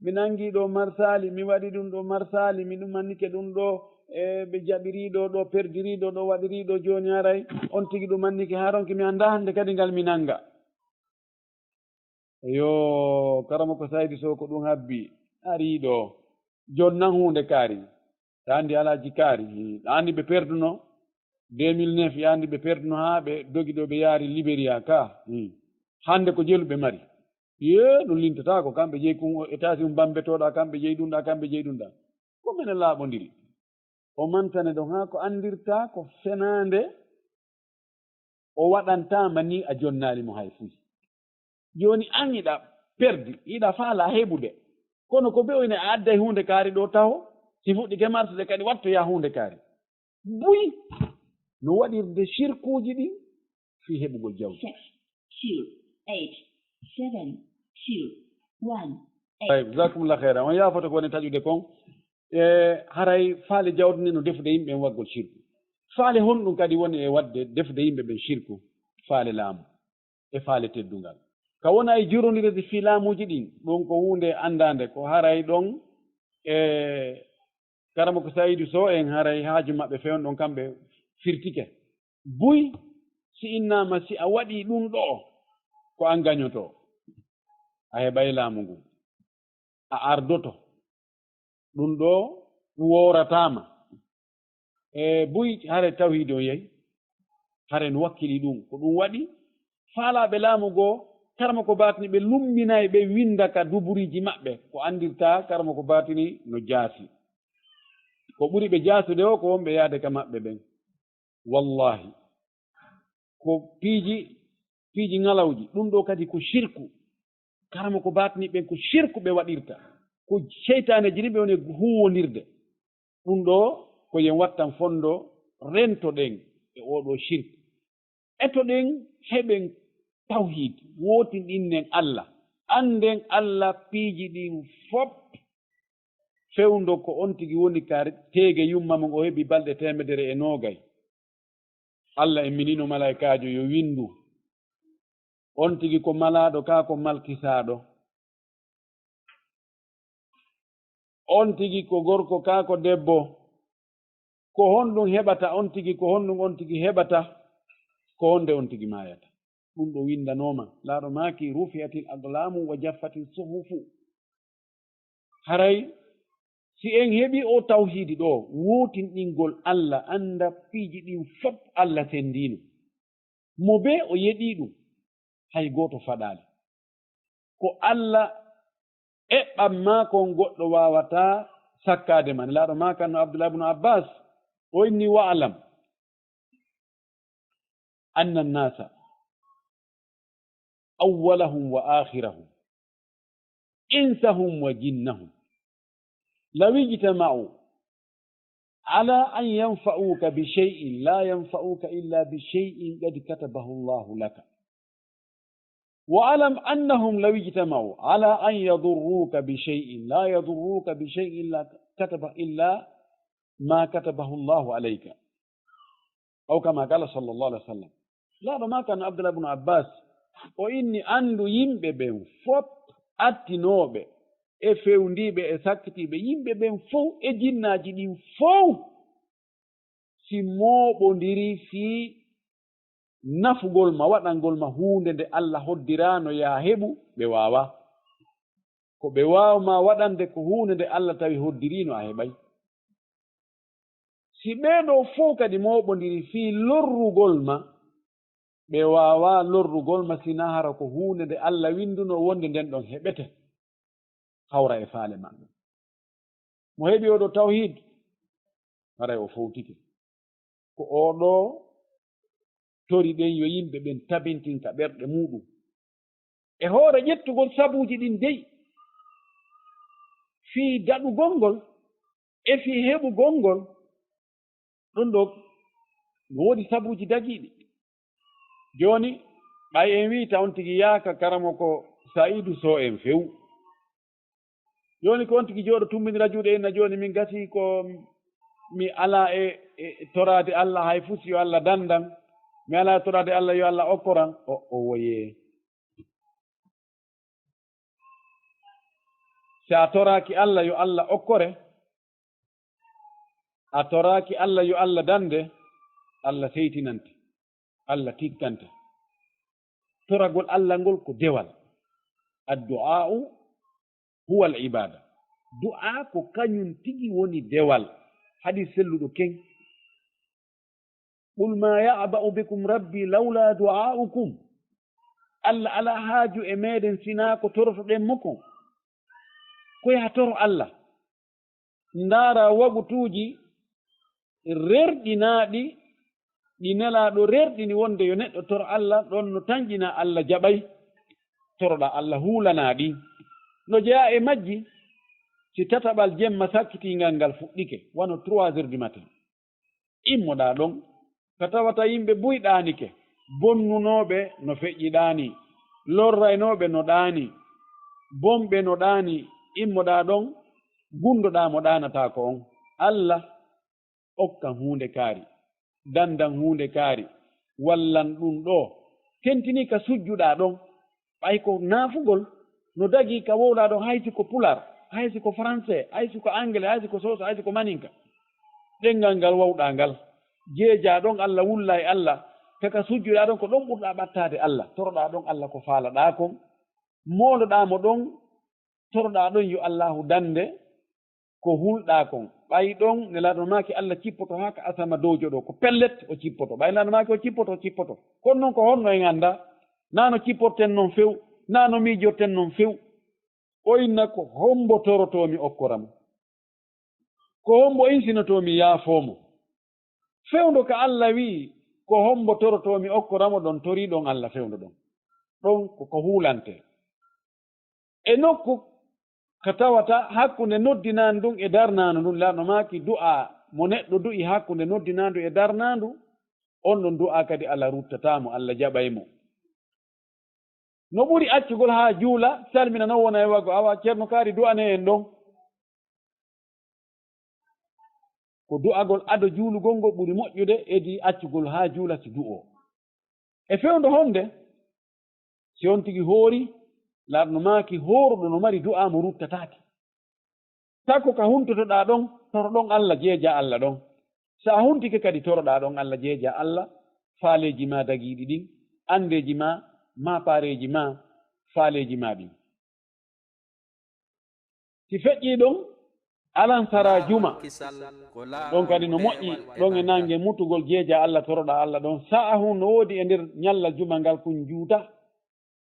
Mi nangi ɗoo marsaali, mi waɗi ɗun ɗoo marsaali, mi ɗumannike ɗun ɗoo, e ɓe jaɓirii ɗoo, ɗoo perdirii ɗoo, ɗoo waɗirii ɗoo, jooni haray on tigi ɗumannike, haa ronki mi anndaa hannde kadi ngal mi nanga. Yoo, karamoko Saydu Sow ko ɗun habbi, arii ɗoo. Jooni nan huunde kaari. Ɗa anndi Alaaji Kaari, hii, ɗa anndi ɓe perduno deux mille neuf, ya anndi ɓe perduno haa ɓe dogi ɗoo ɓe yaari Liberiya ka, hii. Hannde ko jelu ɓe mari. Yee, ɗum lintataako, kamɓe jeyi kun o etaasi um bambetooɗa, kamɓe jeyi ɗum ɗa, kamɓe jeyi ɗum ɗa. Ko menen laaɓondiri. O mantane ɗon haa ko anndirtaa ko fenaande, o waɗantaama nii a jonnaali mo hay fuy. Jooni an hiɗa perdi, hiɗa faalaa heɓude. Kono ko ɓe o ina a adday huunde kaari ɗoo taho, si fuɗɗike marsude kadi wattoyaa huunde kaari. Buy no waɗirde sirkuuji ɗin fii heɓugol jawdi. Six, two, eight, seven, two, one, eight. Ay, jazakumullah khairan. On yaafoto ko woni taƴude kon. E, haray faale jawdi ni no defude yimɓe en waggol sirku. Faale honɗum kadi woni e waɗde defude yimɓe ɓen sirku? Faale laamu e faale teddungal. Ka wona e jurondirde fii laamuuji ɗin, ɗon ko huunde anndaande, ko haray ɗon e Karamoko Saydu Sow en haray haaju maɓɓe fewndo ɗon kamɓe firtike. Buy si innaama si a waɗii ɗun ɗoo, ko an gañotoo. A heɓay laamu ngun. A ardoto. Ɗun ɗoo woorataa ma. E buy hare tawhiidi on yahi. Hare no wakkilii ɗun. Ko ɗun waɗi faalaaɓe laamu goo, karamoko baatini ɓe lumminay ɓe winnda ka duburiiji maɓɓe. Ko anndirtaa karamoko baatini no jaasi. Ko ɓuri ɓe jaasude o ko wonɓe yaade ka maɓɓe ɓen. Wallaahi. Ko piiji, piiji ŋalawji. Ɗun ɗoo kadi ko sirku. Karamoko baatini ɓen ko sirku ɓe waɗirta. Ko seytaaneeji ɗin ɓe woni e huuwondirde. Ɗun ɗoo ko yen wattan fondo, rentoɗen e oo ɗoo sirku. Etoɗen, heɓen tawhiid, wootinɗinnen Alla. Annden Alla piiji ɗin fof. Fewndo ko on tigi woni ka teege yumma mun, o heɓi balɗe teemedere e noogay. Alla imminino malaa'ikaajo yo winndu. On tigi ko malaaɗo, kaa ko malkisaaɗo. On tigi ko gorko, kaa ko debbo. Ko honɗun heɓata on tigi, ko honɗun on tigi heɓata, ko honde on tigi maayata. Ɗun ɗoo winndanooma, laaɗo maaki, "Rufi'atil aqlaamu wa jaffatis suhufu." Haray si en heɓii oo tawhiidi ɗoo, wootinɗingol Alla, annda piiji ɗin fof Alla senndiino. Mo bee o yeɗii ɗun, hay gooto faɗaali. Ko Alla eɓɓan maa kon, goɗɗo waawataa sakkaade ma. Nelaaɗo maakan no Abdullah ibn Abbas, o inni, "Wa'lam anna an-nasa awwalahum wa akhirahum, insahum wa jinnahum, law ijtama'u ala an yanfa'uka bi shay'in la yanfa'uka illa bi shay'in qad katabahu Allahu laka. Wa'lam annahum law ijtama'u ala an yadurruka bi shay'in la yadurruka bi shay'in illa kataba, illa ma katabahu Allahu alayka." Aw kama qala sallallahu alaihi wasallam. Laaɗo maakan Abdullah ibn Abbas, o inni, "Anndu yimɓe ɓen fof, attinooɓe e fewndiiɓe e sakkitiiɓe, yimɓe ɓen fof e jinnaaji ɗin fof, si mooɓondiri fii nafugol ma, waɗangol ma huunde nde Alla hoddiraano yaa heɓu, ɓe waawaa. Ko ɓe waaw maa waɗande ko huunde nde Alla tawi hoddiriino a heɓay. Si ɓee ɗoo fow kadi mooɓondiri fii lorrugol ma, ɓe waawaa lorrugol ma, sinaa hara ko huunde nde Alla winndunoo wonde nden ɗon heɓete." Hawra e faale maɓɓe. Mo heɓi oo ɗoo tawhiid, haray o fowtike. Ko oo ɗoo tori ɗen yo yimɓe ɓen tabintin ka ɓerɗe muuɗum. E hoore ƴettugol sabuuji ɗin dey, fii daɗugol ngol e fii heɓugol ngol, ɗun ɗoo no woodi sabuuji dagiiɗi. Jooni, ɓay en wi'i ta on tigi yaaka karamoko Sa'iidu Soh en few. Jooni ko on tigi jooɗo tummbindira juuɗe inna, "Jooni min gasii ko mi alaa e, e toraade Alla hay fus, yo Alla dandan. Mi alaa e toraade Alla, yo Alla okkoran." O, o woyee. Si a toraaki Alla, yo Alla okkore. A toraaki Alla, yo Alla dande. Alla seytinante. Alla tikkante. Toragol Alla ngol ko dewal. Addu'aa'u huwal ibaada. Du'aa ko kañun tigi woni dewal. Hadiis selluɗo ken. "Qul maa ya'ba'u bikum rabbii lawlaa du'aa'ukum." Alla alaa haaju e meɗen sinaa ko torotoɗen mo kon. Ko yaha toro Alla. Ndaara wagutuuji rerɗinaaɗi ɗi Nelaaɗo rerɗini wonde yo neɗɗo toro Alla, ɗon no tanƴinaa Alla jaɓay. Toroɗaa Alla huulanaa ɗi. No jeyaa e majji, si tataɓal jemma sakkitiingal ngal fuɗɗike, wano trois heures du matin. Immoɗaa ɗon, ka tawata yimɓe buy ɗaanike, bonnunooɓe no feƴƴi ɗaanii, lorraynooɓe no ɗaanii, bonɓe no ɗaanii, immoɗaa ɗon, gundoɗaa mo ɗaanataako on. Alla okkan huunde kaari, dandan huunde kaari, wallan ɗun ɗoo. Tentinii ka sujjuɗaa ɗon, ɓay ko naafugol no dagii ka wowlaa ɗon, hay si ko pulaar, hay si ko français, hay si ko anglais, hay si ko soose, hay si ko maninka. Ɗenngal ngal wowɗaa ngal, jeejaa ɗon Alla, wullaa e Alla, ka ka sujjuɗaa ɗon, ko ɗon ɓurɗaa ɓattaade Alla, toroɗaa ɗon Alla ko faalaɗaa kon, mooloɗaa mo ɗon, toroɗaa ɗon yo Allaahu dande ko hulɗaa kon. Ɓay ɗon, Nelaaɗo maaki, Alla cippoto haa ka asama dowjo ɗoo, ko pellet o cippoto. Ɓay Nelaaɗo maaki o cippoto, o cippoto. Kono non ko honno en anndaa? Naa no cipporten non few, naa no miijorten non few. O inna, "Ko hombo torotoo mi okkora mo? Ko hombo insinotoo mi yaafoo mo?" Fewndo ka Alla wi'i, "Ko hombo torotoo mi okkora mo?" Ɗon torii ɗon Alla fewndo ɗon. Ɗon ko ko huulantee. E nokku ka tawata hakkunde noddinaandu ndun e darnaandu ndun, Nelaaɗo maaki du'aa mo neɗɗo du'i hakkunde noddinaandu e darnaandu, on ɗon du'aa kadi Alla ruttataa mo, Alla jaɓay mo. No ɓuri accugol haa juula, salmina non wona e wago, awa Ceerno Kaari du'anee en ɗon. Ko du'agol ado juulugol ngol ɓuri moƴƴude edii accugol haa juula si du'oo. E fewndo honde? Si on tigi hoori, Nelaaɗo maaki hooruɗo no mari du'aa mo ruttataake. Tako ka huntotoɗaa ɗon, toro ɗon Alla, jeejaa Alla ɗon. Si a huntike kadi toroɗaa ɗon Alla, jeejaa Alla faaleeji maa dagiiɗi ɗin, anndeeji maa, maapaareeji maa, faaleeji maa ɗin. Si feƴƴii ɗon, alan sara juma, ɗon kadi no moƴƴi, ɗon e naange mutugol jeejaa Alla, toroɗaa Alla ɗon. Sa'ahun no woodi e nder ñallal juma ngal kun juuta,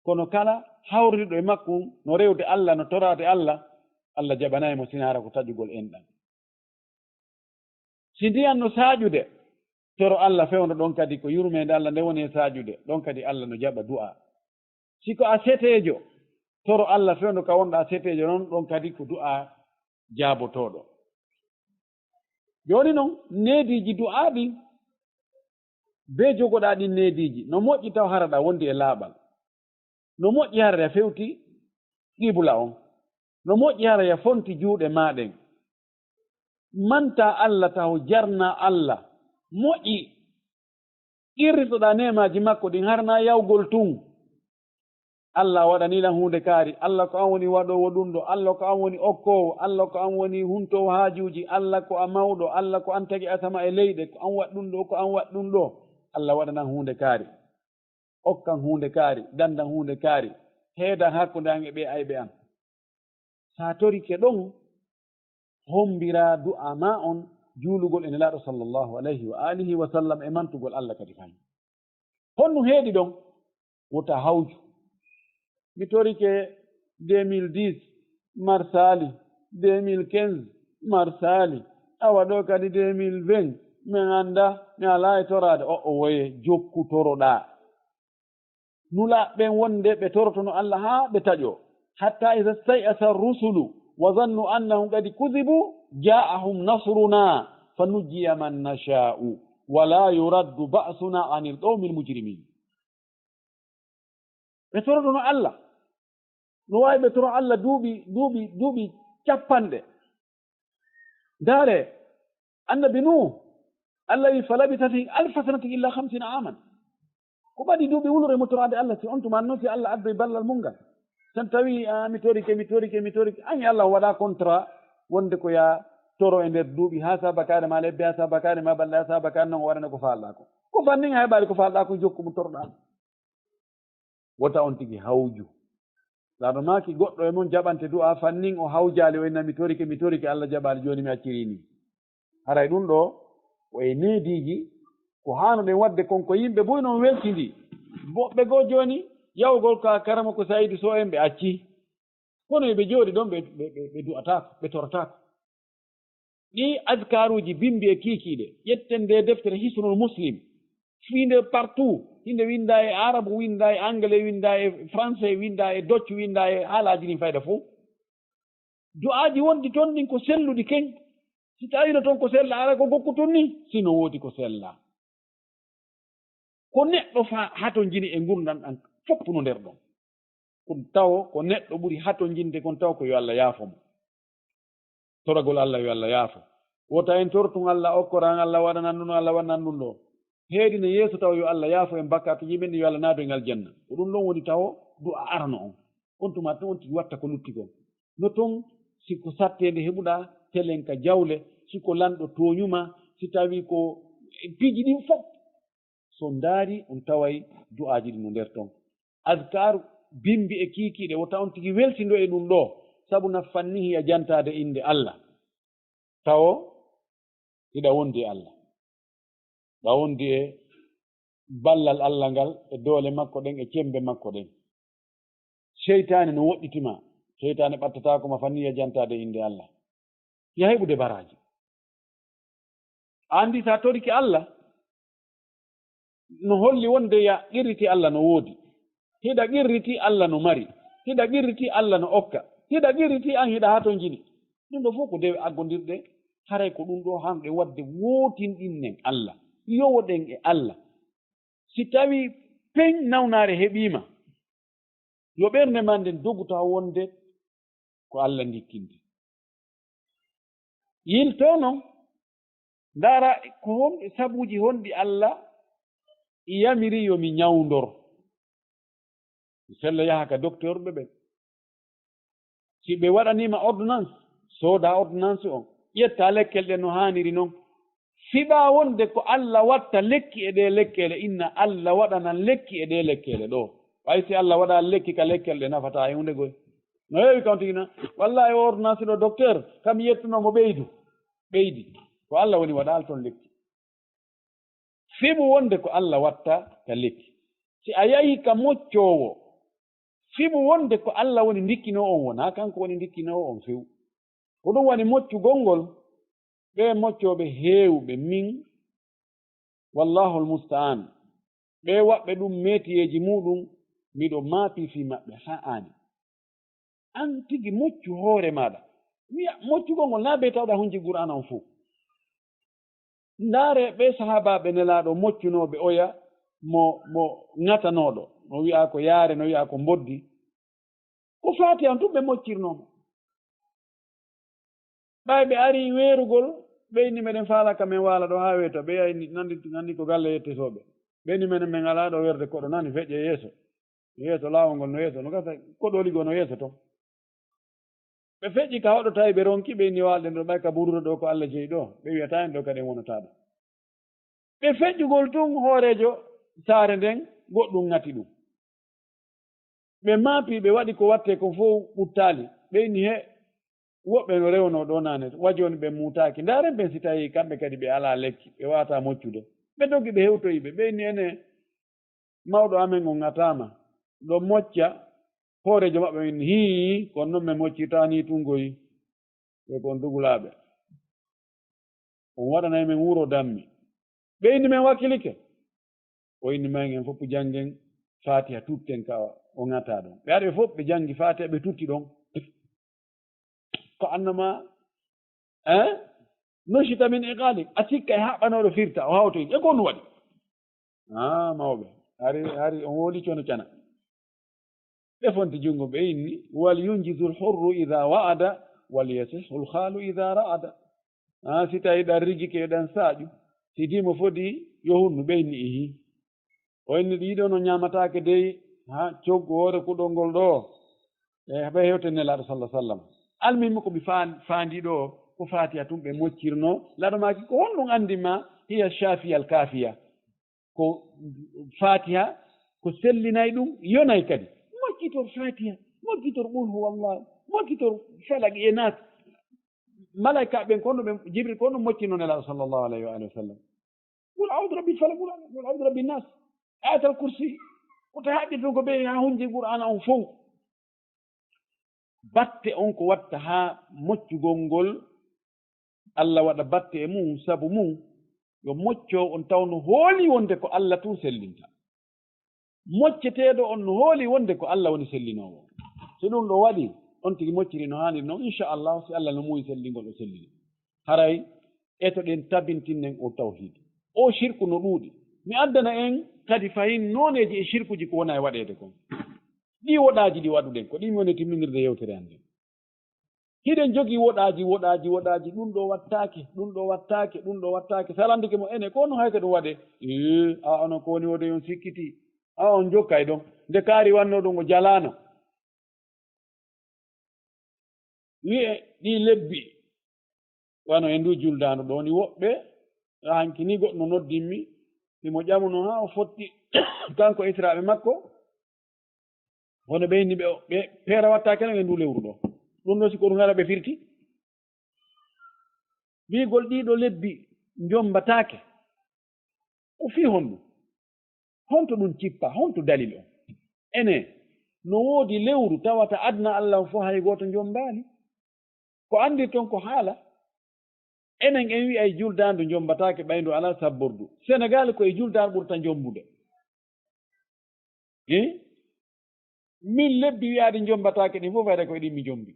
kono kala hawriɗo e makkun no rewde Alla, no toraade Alla, Alla jaɓanay mo sinaa hara ko taƴugol enɗan. Si ndiyan no saaƴude, toro Alla fewndo ɗon kadi ko yurmeende Alla nden woni e saaƴude, ɗon kadi Alla no jaɓa du'aa. Si ko a seteejo, toro Alla fewndo ka wonɗaa seteejo non, ɗon kadi ko du'aa jaabotooɗo. Jooni non, neediiji du'aa ɗin, bee jogoɗaa ɗin neediiji, no moƴƴi taw hara ɗa wondi e laaɓal. No moƴƴi hara ya fewti qibla on. No moƴƴi hara ya fonti juuɗe maa ɗen. Mantaa Alla taho, jarnaa Alla. Moƴƴi. Qirritoɗaa neemaaji makko ɗin, hara naa yawgol tun. Alla waɗanii lan huunde kaari. Alla ko an woni waɗoowo ɗun ɗoo. Alla ko an woni okkoowo. Alla ko an woni huntoowo haajuuji. Alla ko a mawɗo. Alla ko an tagi asama e leyɗe. Ko an waɗi ɗun ɗoo, ko an waɗi ɗun ɗoo. Alla waɗanan huunde kaari. Okkan huunde kaari, dandan huunde kaari, heedan hakkunde an e ɓee ayɓe an. Sa torike ɗon, hombiraa du'aa maa on juulugol e Nelaaɗo sallallahu alayhi wa alihi wa sallam e mantugol Alla kadi fahin. Honɗun heedi ɗon? Wota hawju. Mi torike deux mille dix, marsaali, deux mille quinze, marsaali. Awa ɗoo kadi deux mille vingt, min anndaa, mi alaa e toraade. O'o woye, jokku toroɗaa. Nulaaɓe ɓen wonde ɓe torotono Alla haa ɓe taƴoo. "Hatta iza stay'asa rusulu wa zannu annahum qad kuzibu ja'ahum nasruna fa nujjiya man nasha'u wa la yuraddu ba'suna anil qawmil mujrimin." Ɓe torotono Alla. No waawi ɓe toro Alla duuɓi, duuɓi, duuɓi cappanɗe. Ndaare, annabi Nuh, Alla wi, "Fa labisa fihim alfa sanatin illa khamsina aman." Ko ɓadi duuɓi wulure mo toraade Alla, si on tuma non si Alla addoy ballal mun ngal. Sen tawi, a, mi torike, mi torike, mi torike. An e Alla on waɗa contrat wonde ko ya toro e nder duuɓi haa sabakaade ma lebbi, haa sabakaade ma balɗe, haa sabakaade non o waɗana ko faalɗaa ko. Ko fannin a heɓaali ko faalɗaa ko, jokku mo toroɗaa. Wota on tigi hawju. Laɗo maaki goɗɗo e mon jaɓante du'aa fannin o hawjaali o inna mi torike, mi torike, Alla jaɓaali jooni mi accirii nii. Haray ɗun ɗoo ko e neediiji ko haanuɗen waɗde kon ko yimɓe buy non weltindii. Woɓɓe goo jooni yawgol ka Karamoko Sayidu Soh en ɓe accii. Kono e ɓe jooɗi ɗon ɓe, ɓe, ɓe, ɓe du'ataako, ɓe torataako. Ɗii azkaaruuji bimbi e kiikiiɗe, ƴetten ndee deftere Hisnul Muslim, fii nde partout, hinde winndaa e arabu, winndaa e anglais, winndaa e français, winndaa e doccu, winndaa e haalaaji ɗin fayda fow. Du'aaji wonɗi ton ɗin ko selluɗi ken. Si tawino ton ko sella, ara ko gokkutun ni, si no woodi ko sella. Ko neɗɗo fa-, hatonjini e ngurndan ɗan, fof no nder ɗon. Kon tawo ko neɗɗo ɓuri hatonjinde kon tawo ko yo Alla yaafo mo. Toragol Alla yo Alla yaafo. Wota en tortun Alla okkoran, Alla waɗanan ɗun, Alla waɗanan ɗun ɗoo. Heedina yeeso tawo yo Alla yaafo en bakkaatuuji men ɗin, yo Alla naadu en aljanna. Ko ɗun ɗon woni tawo du'a arano on. On tuma tun on tigi watta ko lutti kon. No ton, si ko satteende heɓuɗaa, telen ka jawle, si ko lanɗo tooñu ma, si tawi ko piiji ɗin fof, si on ndaari, on taway du'aaji ɗin no nder ton. Azkaaru bimbi e kiikiiɗe, wota on tigi welsindo e ɗun ɗoo, sabu na fannihi a jantaade innde Alla. Tawo hiɗa wondi e Alla. Ɗa wondi e ballal Alla ngal, e doole makko ɗen, e cembe makko ɗen. Seytaane no woɗɗiti ma. Seytaane ɓattataako ma fanni a jantaade innde Alla. Yaha heɓude baraaji. A anndi sa torike Alla, no holli wonde ya qirriti Alla no woodi. Hiɗa qirriti Alla no mari. Hiɗa qirriti Alla no okka. Hiɗa qirriti an hiɗa hatonjini. Ɗun ɗoo fof ko dewe aggondirɗe. Haray ko ɗun ɗoo hanɗe waɗde wootinɗinnen Alla. Yowoɗen e Alla. Si tawii peñ nawnaare heɓii ma, yo ɓernde maa nden dogu tawa wonde ko Alla ndikkinte. Yiltoo non, ndaara ko honɗi sabuuji honɗi Alla yamiri yo mi ñawndor. Mi sella yaha ka doktorɓe ɓen. Si ɓe waɗanii ma ordonnance, soodaa ordonnance on, ƴettaa lekkel ɗen no haaniri non. Fiɓaa wonde ko Alla watta lekki e ɗee lekkeele, inna Alla waɗanan lekki e ɗee lekkeele ɗoo. Ɓay si Alla waɗaali lekki ka lekkeele ɗee nafataa e huunde goy. No heewi kan tigi na, wallaahi o ordonnance ɗoo docteur, kam yettunoo mo ɓeydu, ɓeydi. Ko Alla woni waɗaali ton lekki. Fiɓu wonde ko Alla watta ka lekki. Si a yahi ka moccoowo, fiɓu wonde ko Alla woni ndikkinoowo on, wonaa kanko woni ndikkinoowo on few. Ko ɗum waɗi moccugol ngol, ɓee moccooɓe heewɓe min, wallahul musta'an, ɓee waɗɓe ɗum metiyeeji muuɗum, miɗo maapii fii maɓɓe haa aani. An tigi moccu hoore maaɗa. Wi'a moccugol ngol naa bee tawɗa hunji Qur'aana on fow. Ndaaree ɓee sahaabaaɓe Nelaaɗo moccunooɓe oya mo, mo ŋatanooɗo. No wi'aa ko yaare, no wi'aa ko mboddi. Ko Faatiha on tun ɓe moccirnoo mo. Ɓay ɓe arii weerugol, ɓe inni, "Meɗen faalaa ka men waala ɗoo haa weeta." Ɓe yahi nandi, nandi ko galle yettesooɓe. Ɓe inni, "Meɗen, men alaa ɗoo weerde koɗo nani feƴƴe yeeso. Yeeso laawol ngol no yeeso, no gasa koɗooli goo no yeeso ton." Ɓe feƴƴi ka hoɗo tawi ɓe ronki, ɓe inni, "Waalɗen ɗoo, ɓay ka buruure ɗoo ko Alla jeyi ɗoo, ɓe wi'ataa en ɗoo kadi en wonataa ɗoo." Ɓe feƴƴugol tun hooreejo saare nden, goɗɗum ŋati ɗum. Ɓe maapii, ɓe waɗi ko wattee kon fow ɓuttaali. Ɓe inni, "He, woɓɓe no rewnoo ɗoo naane, wa jooni ɓe muutaaki. Ndaaren ɓen si tawii kamɓe kadi ɓe alaa lekki, ɓe waawataa moccude." Ɓe dogi, ɓe hewtoyi ɓe. Ɓe inni, "Enee, mawɗo amen on ŋataama, ɗo mocca." Hooreejo maɓɓe on inni, "Hii, kono non men moccirtaa nii tun goy. Ɓe kon dugulaaɓe. On waɗanay men wuro dammi." Ɓe inni, "Men wakkilike." O inni, "Men en fow janngen Faatiha, tutten ka o ŋataa ɗon." Ɓe ari ɓe fow, ɓe janngi Faatiha, ɓe tutti ɗon. Ko annama, eh? Nushita min iqali. A sikka e haɓɓanooɗo firta, o hawtoyi. E ko on waɗi? Ah, mawɓe. Hari, hari on wodi cono cana. Ɓe fonti junngo, ɓe inni, "Wal yunjizul hurru idha wa'ada, wal yasihhul khalu idha ra'ada." Ah, si tawi ɗan rigike, ɗan saaƴu, si dimo fodi, yo hunnu, ɓe inni, "Ihi." O inni, "Ɗiɗo no ñaamataake dey, ha coggu hoore kuɗol ngol ɗoo." E ɓe hewte Nelaaɗo sallallahu alaihi wasallam. Almuhimmi ko mi faan-, faandi ɗoo, ko Faatiha tun ɓe moccirnoo. Laaɗo maaki, ko honɗum anndi ma, hiya shafiyal kaafiya. Ko Faatiha, ko sellinay ɗum, yonay kadi. Moccitor Faatiha, moccitor Qul huwallah, moccitor Falaq e Naas. Malaa'ikaaɓe ɓen, ko honno ɓe, Jibril, ko honno moccino Nelaaɗo sallallahu alayhi wa alihi wa sallam? Qul a'udhu rabbil falaq, qul a'udhu, qul a'udhu rabbin nas, Ayatal Kursi. Ko tawi haqqil tun ko ɓe haa hunji Qur'aana on fow. Batte on ko watta haa moccugol ngol, Alla waɗa batte e mun, sabu mun, yo moccoowo on taw no hoolii wonde ko Alla tun sellinta. Mocceteeɗo on no hoolii wonde ko Alla woni sellinoowo. Si ɗun ɗoo waɗii, on tigi moccirii no haaniri non, insha Allah, si Alla no muuyi sellingol, o sellini. Haray etoɗen tabintinnen o tawhiid. O shirku no ɗuuɗi. Mi addana en kadi fahin nooneeji e shirkuuji ko wona e waɗeede kon. Ɗii woɗaaji ɗi waɗuɗen, ko ɗin woni timminirde yewtere an nden. Hiɗen jogii woɗaaji, woɗaaji, woɗaaji, ɗun ɗoo wattaake, ɗun ɗoo wattaake, ɗun ɗoo wattaake. Sa landike mo, ene, ko honno hay ka ɗun waɗee? Ee, a, onon ko woni wode on sikkitii. A, on jokkay ɗon. Nde kaari wannoo ɗun o jalaano. Wi'e ɗii lebbi, wano e nduu juldaandu ɗoo ni, woɓɓe, hanki ni goɗɗo noddimmi, himo ƴamuno haa o fotti, kanko e esiraaɓe makko, hono ɓe inni ɓe, ɓe peera wattaake no e nduu lewru ɗoo. Ɗun ɗoo si ko ɗun hara ɓe firti? Wi'ugol ɗii ɗoo lebbi njombataake. Ko fii honɗun? Honto ɗun cippa? Honto dalil on? Ene, no woodi lewru tawata aduna Alla on fow hay gooto njombaali? Ko anndirton ko haala. Enen en wi'ay juldaandu njombataake ɓay ndu alaa sabbordu. Senegaal ko e juldaandu ɓurta njombude. Eh? Min lebbi wi'aade njombataake ɗin fow fayda ko e ɗin mi njombi.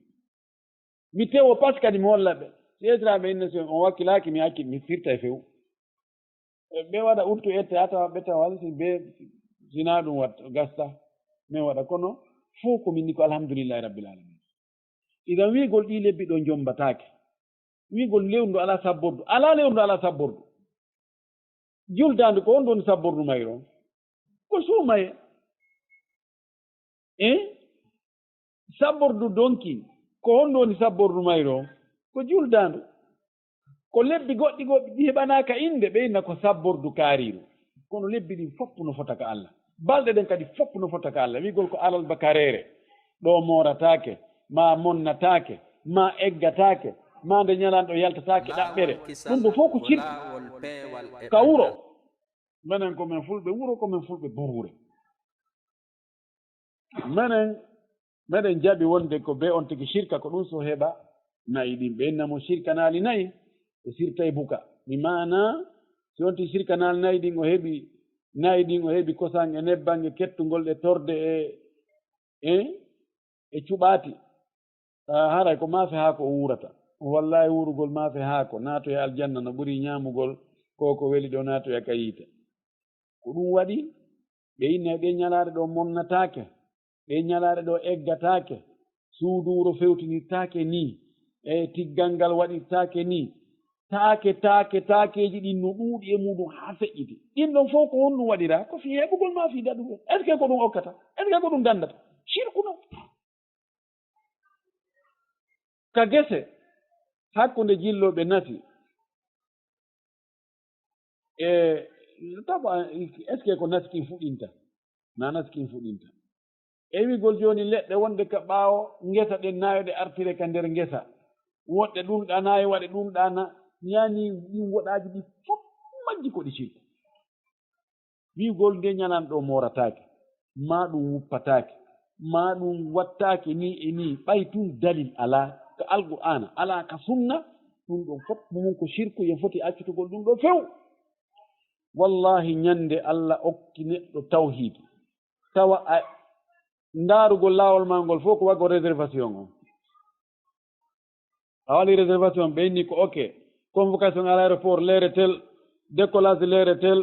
Mi tewo pas kadi mi holla ɓe. Si esiraaɓe inna si on wakkilaaki mi acci mi firta e few. E ɓe waɗa uttu ette a tawa ɓe tawa si be sinaa ɗum watta gasta. Min waɗa kono fow ko min ni ko alhamdulillahi rabbil alamin. Idan wi'ugol ɗii lebbi ɗoo njombataake. Wi'ugol lewru ndu alaa sabbordu. Alaa lewru ndu alaa sabbordu. Juldaandu ko honɗun woni sabbordu mayru on? Ko suumaye. Eh? Sabbordu donki. Ko honɗun woni sabbordu mayru on? Ko juldaandu. Ko lebbi goɗɗi goo ɗi heɓanaaka innde, ɓe inna ko sabbordu kaariiru. Kono lebbi ɗin fof no fota ka Alla. Balɗe ɗen kadi fof no fota ka Alla. Wi'ugol ko alarba kareere, ɗoo moorataake, maa monnataake, maa eggataake, maa nde ñalanɗo yaltataake ɗaɓɓere. Ɗum ɗoo fof ko cirku. Ka wuro. Menen ko men fulɓe wuro, ko men fulɓe buruure. Menen, meɗen jaɓi wonde ko bee on tigi sirka, ko ɗum so heɓa na'i ɗin. Ɓe inna mo sirkanaali na'i, o sirtay buka. Mi maana, si on tigi sirkanaali na'i ɗin, o heɓi, na'i ɗin, o heɓi kosan e nebban e kettungol ɗe torde e, e, e cuɓaati. Ah, haray ko maafe haako o wuurata. Wallaahi, wuurugol maafe haako, naatoya aljanna no ɓuri ñaamugol ko ko weli ɗoo naatoya ka yiite. Ko ɗum waɗi, ɓe inna e ɗee ñalaare ɗoo monnataake, ɗee ñalaare ɗoo eggataake, suudu wuro fewtinirtaake nii, e tiggal ngal waɗirtaake nii. Taake, taake, taakeeji ɗin no ɗuuɗi e muuɗum haa feƴƴiti. Ɗin ɗon fow ko honɗum waɗiraa? Ko fii heɓugol maa fii daɗugol. Est-ce que ko ɗum okkata? Est-ce que ko ɗum ganndata? Sirku non. Ka gese, hakkunde jillooɓe nasi, e, tawa, est-ce que ko nasi kin fuɗinta? Na nasi kin fuɗinta. E wi'ugol jooni leɗɗe wonde ka ɓaawo ngesa ɗen nayo ɗe artire ka nder ngesa. Woɗɗe ɗun ɗa nayo waɗe ɗun ɗa na, ñaani ɗin woɗaaji ɗi fof majji ko ɗi sirku. Wi'ugol nde ñalan ɗoo moorataake, maa ɗum wuppataake, maa ɗum wattaake nii e nii, ɓay tun dalil alaa ka Alqur'aana, alaa ka sunna, ɗum ɗon fof mum ko sirku, en foti accutugol ɗum ɗoo few. Wallaahi, ñande Alla okki neɗɗo tawhiid, tawa a ndaarugol laawol maa ngol fof ko waɗugol réservation on. A waɗi réservation, ɓe inni ko ok, convocation à l'aéroport leere tel, décollage leere tel,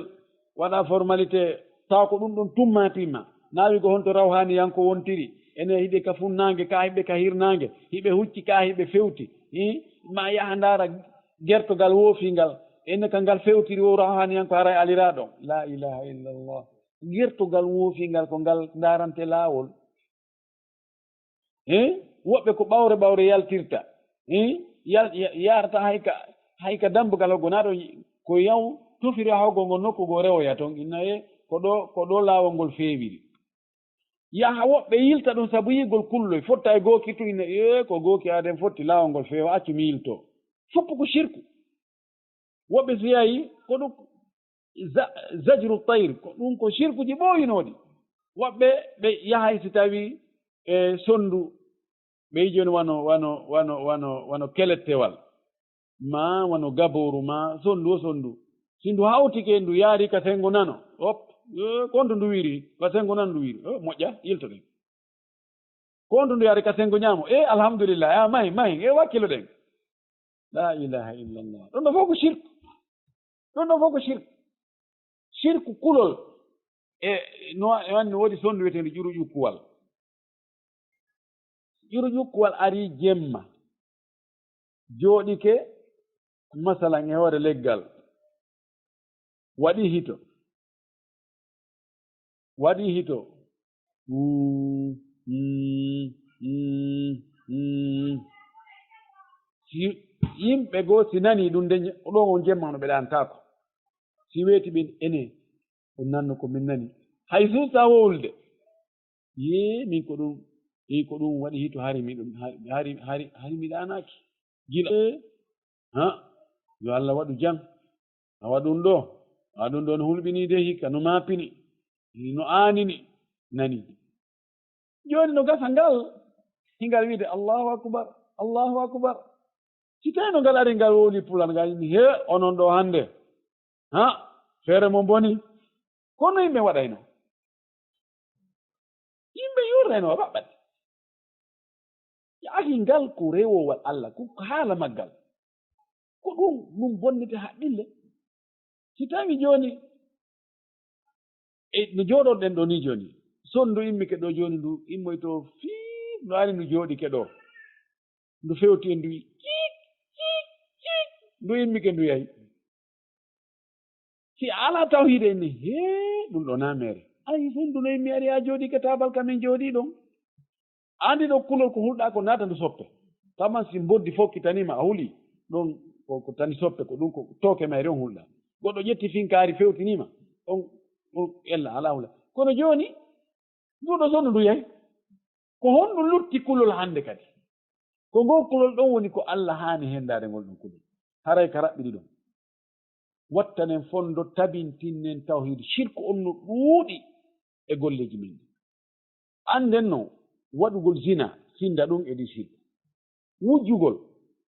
waɗa formalité, tawa ko ɗum ɗon tumma timma. Naa wi'ugol honto rawhaaniyanko wontiri, enen hiɓe ka funnaange, ka hiɓe ka hirnaange, hiɓe hucci, ka hiɓe fewti. Hii, ma yaha ndaara gertogal woofingal, enen ka ngal fewtiri wo rawhaaniyanko haray aliraaɗo. La ilaha illallah. Gertogal woofingal ko ngal ndaarante laawol. Hein? Woɓɓe ko ɓawre ɓawre yaltirta. Hein? Yal-, ya-, yaarata hay ka, hay ka dambugal hoggo, naa ɗon ko yaw tufira hoggo ngo nokku goo rewoya ton. Inna e ko ɗoo, ko ɗoo laawol ngol feewiri. Yaha woɓɓe yilta ɗum sabu yi'ugol kulloy, fotta e gooki tun, inna, ee, ko gooki aaden fotti, laawol ngol feewa, accu mi yiltoo. Fof ko sirku. Woɓɓe si yahi, ko ɗum za-, zajru tayr, ko ɗum ko sirkuji ɓooyinooɗi. Woɓɓe ɓe yahay si tawi e sondu, ɓe yi'i jooni wano, wano, wano, wano, wano kelettewal, maa wano gabooru, maa sondu o sondu. Si ndu hawtike, ndu yaari ka sengo nano, hop, eh, ko honto ndu wiiri, ka sengo nano ndu wiiri, oh, moƴƴa, yiltoɗen. Ko honto ndu yaari ka sengo ñaamo? E, alhamdulillah, a mahi, mahi, e, wakkiloɗen. La ilaha illallah. Ɗum ɗo fof ko shirk. Ɗum ɗo fof ko shirk. Shirku kulol. E, no, e wanni woodi sondu wi'eteendu ƴuru ƴukkuwal. Ƴuru ƴukkuwal ari jemma. Jooɗike, masalan, e hoore leggal. Waɗi hito. Waɗi hito. Mm, mm, mm, mm. Si yimɓe goo si nanii ɗum, nde ɗon on jemma no ɓe ɗaantaako. Si weeti ɓen, ene, on nanno ko min nani. Hay suusaa wowlude. Yee, min ko ɗum, min ko ɗum waɗi hito, hari mi ɗum, hari, hari, hari, hari mi ɗaanaaki. Gila, eh, ha, yo Allah waɗu jam. Awa ɗum ɗo, awa ɗum ɗo no hulɓinii de hikka, no maapini, no aanini, nani. Jooni no gasa ngal, hingal wiide, "Allahu akbar, Allahu akbar." Si tawi no ngal ari ngal wowli pulal, ngal inni, "He, onon ɗo hannde, ha, feere mo boni." Ko no yimɓe waɗayno? Yimɓe yurrayno raɓɓat. Yaa akhi, ngal ko rewowal Allah, ko haala maggal. Ko ɗum, ɗum bonnete haqqille. Si tawi jooni, e no jooɗoɗen ɗo ni jooni, sondu immike ɗo jooni, ndu immoyto fii, ndu ari ndu jooɗike ɗo. Ndu fewti e ndu wi'i, "Ciik, ciik, ciik." Ndu immike ndu yahi. Si a alaa tawhiida, inni, "Hee, ɗum ɗo naa meere." Ay, sondu no immi ari, a jooɗike taabal ka min jooɗi ɗon. Andi ɗo kulol ko hulɗaa ko naata ndu soppe. Taman si mboddi fokkitaniima, a huli, ɗon ko, ko tani soppe, ko ɗum, ko tooke mayre on hulɗa. Goɗɗo ƴetti finkaari fewtiniima, on, on ella alaa hulɗa. Kono jooni, nduɗo sonu ndu yahi. Ko honɗum lutti kulol hannde kadi? Ko ngol kulol ɗon woni ko Alla haani henndaade ngol ɗon kulol. Haray ka raɓɓiɗi ɗon. Wattanen fondo, tabintinnen tawhiid. Shirku on no ɗuuɗi e golleeji men ɗin. Annden non, waɗugol zina, sinda ɗum e ɗi shirku. Wujjugol,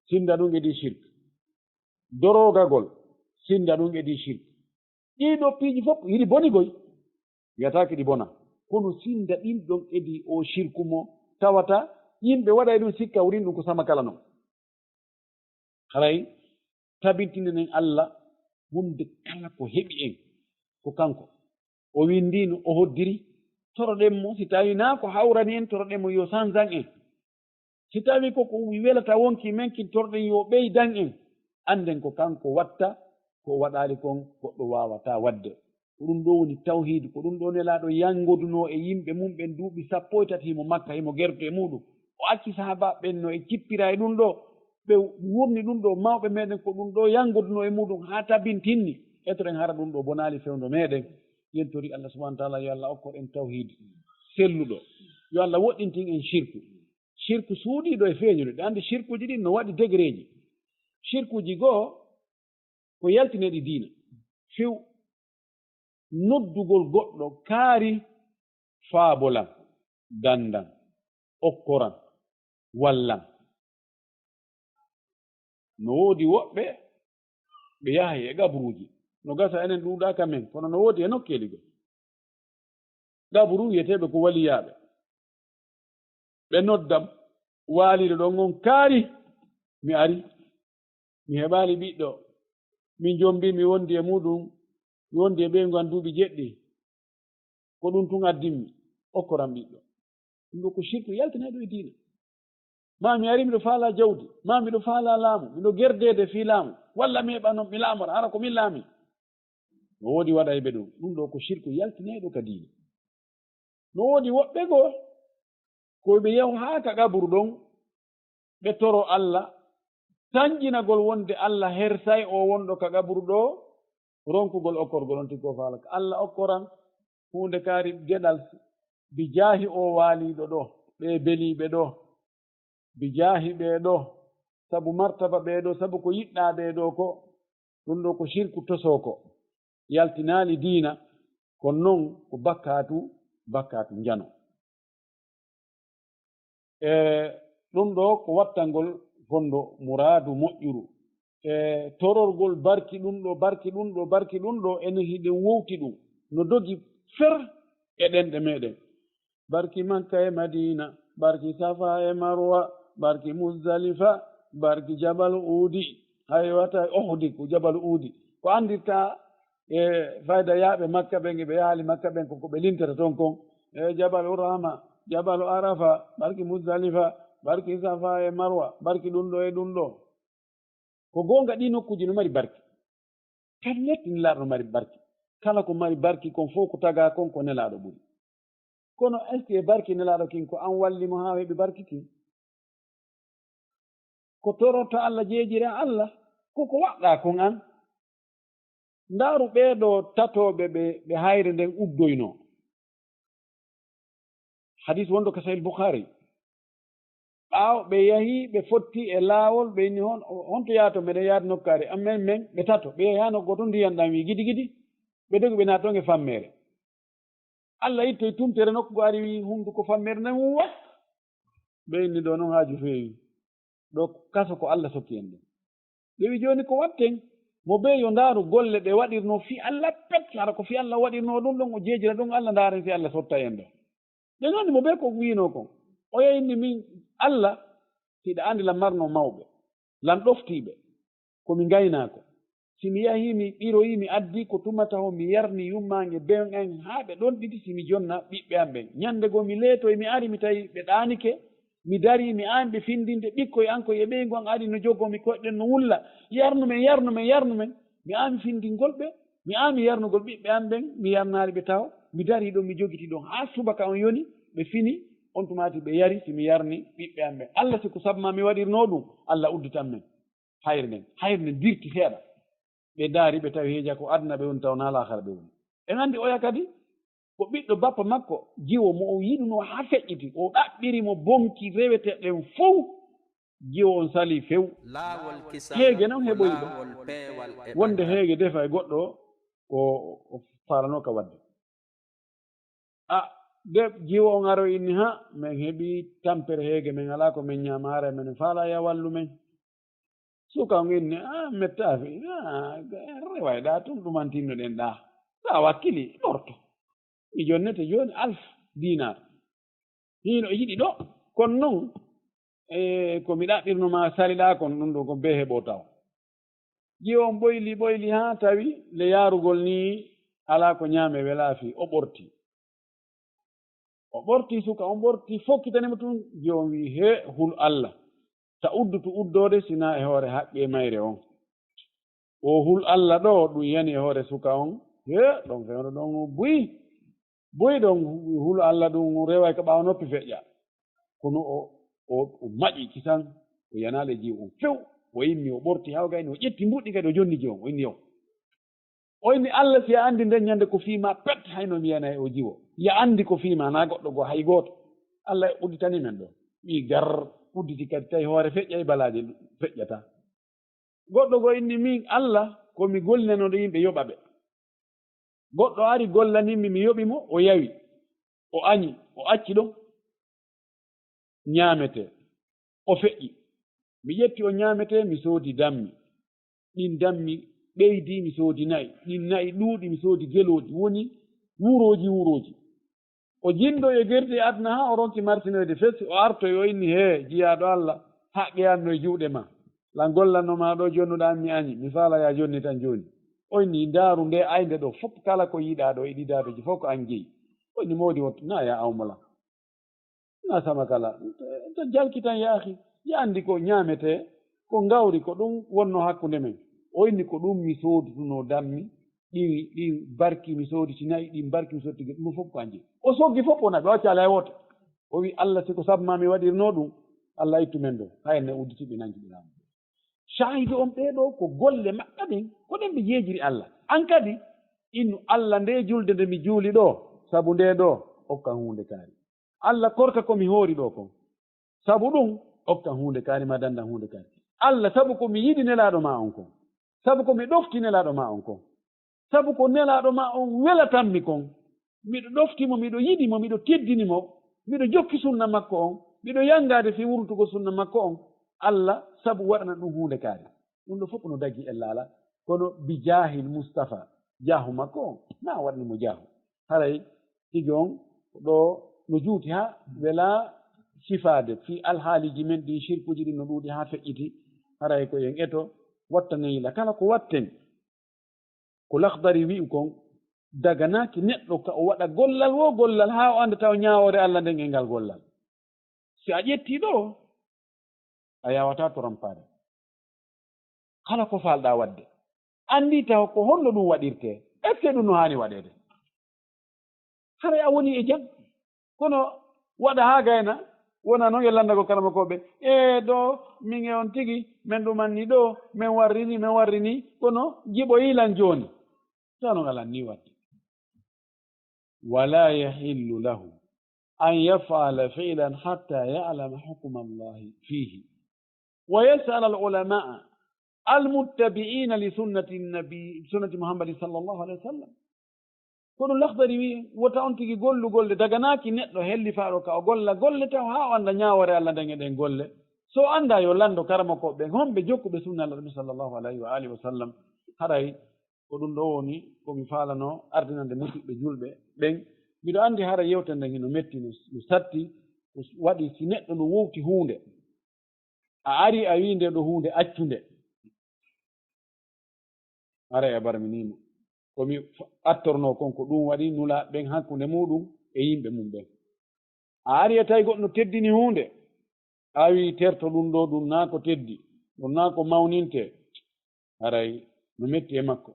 sinda ɗum e ɗi shirku. Dorogagol, sinda ɗum e ɗi shirku. Ɗii ɗoo piiji fof hiɗi boni goy. Wiyataake ɗi bona. Kono sinda ɗin ɗon e ɗi o shirku mo tawata yimɓe waɗay ɗum sikka wurin ɗum ko sama kala non. Haray tabintinen en Alla huunde kala ko heɓi en ko kanko. O winndino, o hoddiri, toroɗen mo, si tawii naa ko hawrani en, toroɗen mo yo sansan en. Si tawii ko ko welata wonki men kin, toroɗen yo ɓeydan en. Annden ko kanko watta, ko o waɗaali kon, goɗɗo waawataa waɗde. Ko ɗum ɗoo woni tawhiid, ko ɗum ɗoo Nelaaɗo yangodunoo e yimɓe mum ɓen duuɓi sappo e tati, himo Makka, himo gerto e muuɗum. O acci sahaabaaɓe ɓen no e cippira e ɗum ɗoo, ɓe wurni ɗum ɗoo, mawɓe meɗen ko ɗum ɗoo yangodunoo e muuɗum haa tabintinni. Etoɗen hara ɗum ɗoo bonaali fewndo meɗen. Yen tori Allah subhanahu wa taala, yo Allah okko en tawhiid selluɗo. Yo Allah woɗɗintin en shirku. Shirku suuɗiiɗo e feeñuɗo. Ɗe anndi shirkuuji ɗin no waɗi degereeji. Shirkuuji goo ko yaltineɗi diina. Few noddugol goɗɗo kaari, faabo lan, dandan, okkoran, wallan. No woodi woɓɓe ɓe yahay e gaburuuji. No gasa enen ɗuuɗaa ka men, kono no woodi e nokkeeli goo. Gaburu wi'eteeɓe ko waliyaaɓe. Ɓe noddam waaliiɗo ɗon on kaari, mi ari. Mi heɓaali ɓiɗɗo. Min jombii mi wondi e muuɗum, mi wondi e ɓeyngu an duuɓi jeɗɗi. Ko ɗum tun addimmi, okkoram ɓiɗɗo. Ɗum ɗoo ko shirku yaltinayɗo e diina. Maa mi ari miɗo faalaa jawdi, maa miɗo faalaa laamu, miɗo gerdeede fii laamu, walla mi heɓa non mi laamora, hara ko min laamii. No woodi waɗayɓe ɗum, ɗum ɗoo ko shirku yaltinayɗo ka diina. No woodi woɓɓe goo, ko ɓe yahu haa ka qaburu ɗon, ɓe toro Alla, tanƴinagol wonde Alla hersay o wonɗo ka qaburu ɗoo, ronkugol okkorgol on tigi ko faalaka. Alla okkoran huunde kaari geɗal, bi jaahi oo waaliiɗo ɗoo, ɓee beliiɓe ɗoo, bi jaahi ɓee ɗoo, sabu martaba ɓee ɗoo, sabu ko yiɗɗaa ɓee ɗoo ko, ɗum ɗoo ko shirku tosoo ko, yaltinaali diina, kono non ko bakkaatu, bakkaatu njano. E ɗum ɗoo ko wattangol fondo muraadu moƴƴuru. E tororgol barki ɗum ɗoo, barki ɗum ɗoo, barki ɗum ɗoo, enen hiɗen wowti ɗum. No dogi fer e ɗenɗe meɗen. Barki Makka e Madiina, barki Safa e Marwa, barki Muzdalifa, barki Jabal Uudi. Hay wata Uhudi ko Jabal Uudi. Ko anndirta e fayda yaaɓe Makka ɓen, e ɓe yahaali Makka ɓen, ko ko ɓe lintata ton kon. E Jabalu Rahma, Jabalu Arafa, barki Muzdalifa, barki Safa e Marwa, barki ɗum ɗoo e ɗum ɗoo. Ko goonga, ɗii nokkuuji no mari barki. Pellet, Nelaaɗo no mari barki. Kala ko mari barki kon fof ko tagaa kon, ko Nelaaɗo ɓuri. Kono est-ce que barki Nelaaɗo kin ko an walli mo haa o heɓi barki kin? Ko tororta Alla, jeejira Alla, ko ko waɗɗaa kon an. Ndaaru ɓee ɗoo tatooɓe ɓe, ɓe hayre nden uddoynoo. Hadiis wonɗo ka Sahih Bukhari. Ɓaawo ɓe yahi, ɓe fotti e laawol, ɓe inni, "Hon-, honto yaato? Meɗen yaade nokkaare amen men, ɓe tato." Ɓe yahi haa nokku gooto, ndiyan ɗan wi'i gidi gidi. Ɓe dogi, ɓe naati ɗon e fammeere. Alla ittoy tuntere nokku goo, ari wi'i hunduko fammeere nden, wat! Ɓe inni, "Ɗoo non haaju feewi. Ɗoo kaso ko Alla sokki en ɗoo." Ɓe wi'i, "Jooni ko watten?" Mo bee yo ndaaru golle ɗe waɗirnoo fii Alla pet, hara ko fii Alla waɗirnoo ɗum ɗon, o jeejira ɗum Alla, ndaaren si Alla sottay en ɗoo. Ɓe nani mo bee ko wi'unoo kon. O yahi inni, "Min Alla, hiɗa anndi lan marnoo mawɓe, lan ɗoftii ɓe. Ko mi ngaynaako. Si mi yahii, mi ɓiroyii, mi addii ko tuma taho, mi yarni yummaange ben en haa ɓe ɗon ɗiɗi, si mi jonna ɓiɓɓe am ɓen. Ñannde goo mi leetoy, mi ari, mi tawi ɓe ɗaanike, mi darii, mi aami ɓe findinde, ɓikkoy an koy e ɓeyngu an ari no jogoo mi, koyɗe ɗen no wulla. Yarnu men, yarnu men, yarnu men." Mi aami findingol ɓe, mi aami yarnugol ɓiɓɓe am ɓen, mi yarnaali ɓe taho. Mi darii ɗon, mi jogitii ɗon haa subaka on yoni, ɓe fini, on tumaati ɓe yari, si mi yarni ɓiɓɓe am ɓen. Alla, si ko sabu maa mi waɗirnoo ɗum, Alla udditan men. hayre nden, hayre nden dirti seeɗa. Ɓe ndaari, ɓe tawi heeja ko aduna ɓe woni, taw na laakhara ɓe woni. En anndi oya kadi ko ɓiɗɗo bappa makko, jiwo mo o yiɗunoo haa feƴƴiti, o ɗaɓɓiri mo bonki reweteeɗe ɗen fow, jiwo on salii few. Heege non heɓoyi ɗo, wonde heege defa e goɗɗo o, o faalanoo ka waɗde. A, de jiwo on aroyi inni, ha, men heɓi tampere heege, men alaa ko men ñaama, haray men faalaa ya wallu men. Suka on inni, a, mettaafi, a, reway ɗaa tun ɗumantinno ɗen ɗaa. Sa wakkili, ɓorto. Mi jonnete jooni alf dinar. Hino yiɗi ɗo, kono non, e, ko mi ɗaɓɓirno ma saliɗaa kon, ɗun ɗon ko bee heɓo taw. Jiwo on ɓoyli, ɓoyli haa tawi le yaarugol nii alaa ko ñaame welaa fii, o ɓorti. O ɓorti, suka on ɓorti, fokkitani mo tun, jiwo on wi'i, "Hee, hul Alla, ta uddutu uddoode sinaa e hoore haqqee mayre on." O hul Alla ɗoo, ɗun yani e hoore suka on. Hee, ɗon fewndo ɗon buy. Buy ɗon hul Alla ɗun reway ka ɓaawo noppi feƴƴa. Kono o, o, o maƴi kisan, o yanaali e jiwo on few. O immi, o ɓorti, haa o gayni, o ƴetti mbuɗi kadi, o jonni jiwo on, o inni, "Yo." O inni, "Alla, si a anndi nden ñande ko fii maa pet, hayno mi yanay o jiwo. Ya anndi ko fii maa, naa goɗɗo goo, hay gooto." Alla udditani men ɗoo. Wi'i gar, udditi kadi, tawi hoore feƴƴay, balaaje feƴƴata. Goɗɗo goo inni, "Min, Alla, ko mi gollinanooɗo yimɓe, yoɓa ɓe." Goɗɗo ari, gollanimmi, mi yoɓi mo, o yawi, o añi, o acci ɗon ñaametee, o feƴƴi. Mi ƴetti on ñaametee, mi soodi dammi. Ɗin dammi ɓeydii, mi soodi na'i. Ɗin na'i ɗuuɗi, mi soodi gelooɗi. Woni wurooji, wurooji. O jindoyi e gerdi e aduna haa o ronki martinoyde fesi, o artoyi, o inni, "Hee, jiyaaɗo Alla, haqqe an no e juuɗe maa. Lan gollanno maa ɗoo, jonnuɗaa an, mi añi, mi faala ya jonni tan jooni." O inni, "Ndaaru ndee aynde ɗoo, fof kala ko yiɗaa ɗoo e ɗii daabaaji fof ko an jeyi." O inni, "Moodi on, naa ya awmo lan. Naa sama kala, ta jalki tan ya akhi, ya anndi ko ñaametee, ko ngawri, ko ɗun wonno hakkunde men." O inni, "Ko ɗun mi soodutunoo dammi, ɗi, ɗi barki mi soodi ti na'i, ɗi barki mi soodi ti ge-, ɗun fof ko an jeyi." O soggi fof, o naɓi, o acci alaa e woote. O wi'i, "Alla, si ko sabu maa mi waɗirnoo ɗun, Alla ittu men ɗoo." Hay ne udditi ɓe nangi ɓe laamu. Shaahidu on ɓee ɗoo ko golle maɓɓe ɗen, ko ɗen ɓe jeejiri Alla. An kadi, innu Alla, ndee julde nde mi juuli ɗoo, sabu ndee ɗoo, okkan huunde kaari. Alla, korka ko mi hoori ɗoo kon. Sabu ɗun, okkan huunde kaari, maa dandan huunde kaari. Alla, sabu ko mi yiɗi Nelaaɗo maa on kon. Sabu ko mi ɗofti Nelaaɗo maa on kon. Sabu ko Nelaaɗo maa on welatanmi kon. Miɗo ɗofti mo, miɗo yiɗi mo, miɗo teddini mo, miɗo jokki sunna makko on, miɗo yangaade fii wurtugol sunna makko on. Alla, sabu waɗana ɗun huunde kaari. Ɗun ɗoo fof ko no dagii e laala, kono bi jaahil Mustafa, jaahu makko on, na waɗani mo jaahu. Haray tigi on ko ɗoo no juuti haa welaa sifaade fii alhaaliiji men ɗin, shirkuuji ɗin no ɗuuɗi haa feƴƴiti. Haray ko en eto wattana yila kala ko watten. Ko Lakhdari wi'i kon, daganaaki neɗɗo ka o waɗa gollal woo gollal haa o annda taw ñaawoore Alla nden e ngal gollal. Si a ƴettii ɗoo, a yaawataa torampaade. Kala ko faalɗaa waɗde, anndii taho ko honno ɗun waɗirtee, est-ce que ɗun no haani waɗeede? Haray a wonii e jam. Kono waɗa haa gayna, wona non e lanndagol karamokooɓe, "Ee, ɗoo, min e on tigi, men ɗumanni ɗoo, men warrini, men warrini, kono jiɓoyii lan jooni." Tawa non alan nii waɗde. "ولا يحل له أن يفعل فعلا حتى يعلم حكم الله فيه ويسأل العلماء المتبعين لسنة النبي، سنة محمد صلى الله عليه وسلم." Ko ɗun Lakhdari wi'i, wota on tigi gollu golle, daganaaki neɗɗo hellifaaɗo ka o golla golle taw haa o annda ñaawoore Alla nden e ɗen golle. So o anndaa, yo lanndo karamokooɓe ɓen, honɓe jokkuɓe sunna Alla sallallahu alayhi wa alihi wa sallam. Haray ko ɗun ɗoo woni ko mi faalanoo ardinande musiɓɓe julɓe ɓen. Miɗo anndi hara yewtere nden hino metti, no, no satti, ko waɗi si neɗɗo no wowti huunde, a arii a wi'i nde ɗoo huunde, accu nde. Haray a barminii mo. Ko mi f-, attornoo kon, ko ɗun waɗi nulaaɓe ɓen hakkunde muuɗun e yimɓe mun ɓen. A arii a tawi goɗɗo no teddini huunde, a wi'i, "Terto ɗun ɗoo, ɗun naa ko teddi, ɗun naa ko mawnintee." Haray no metti e makko.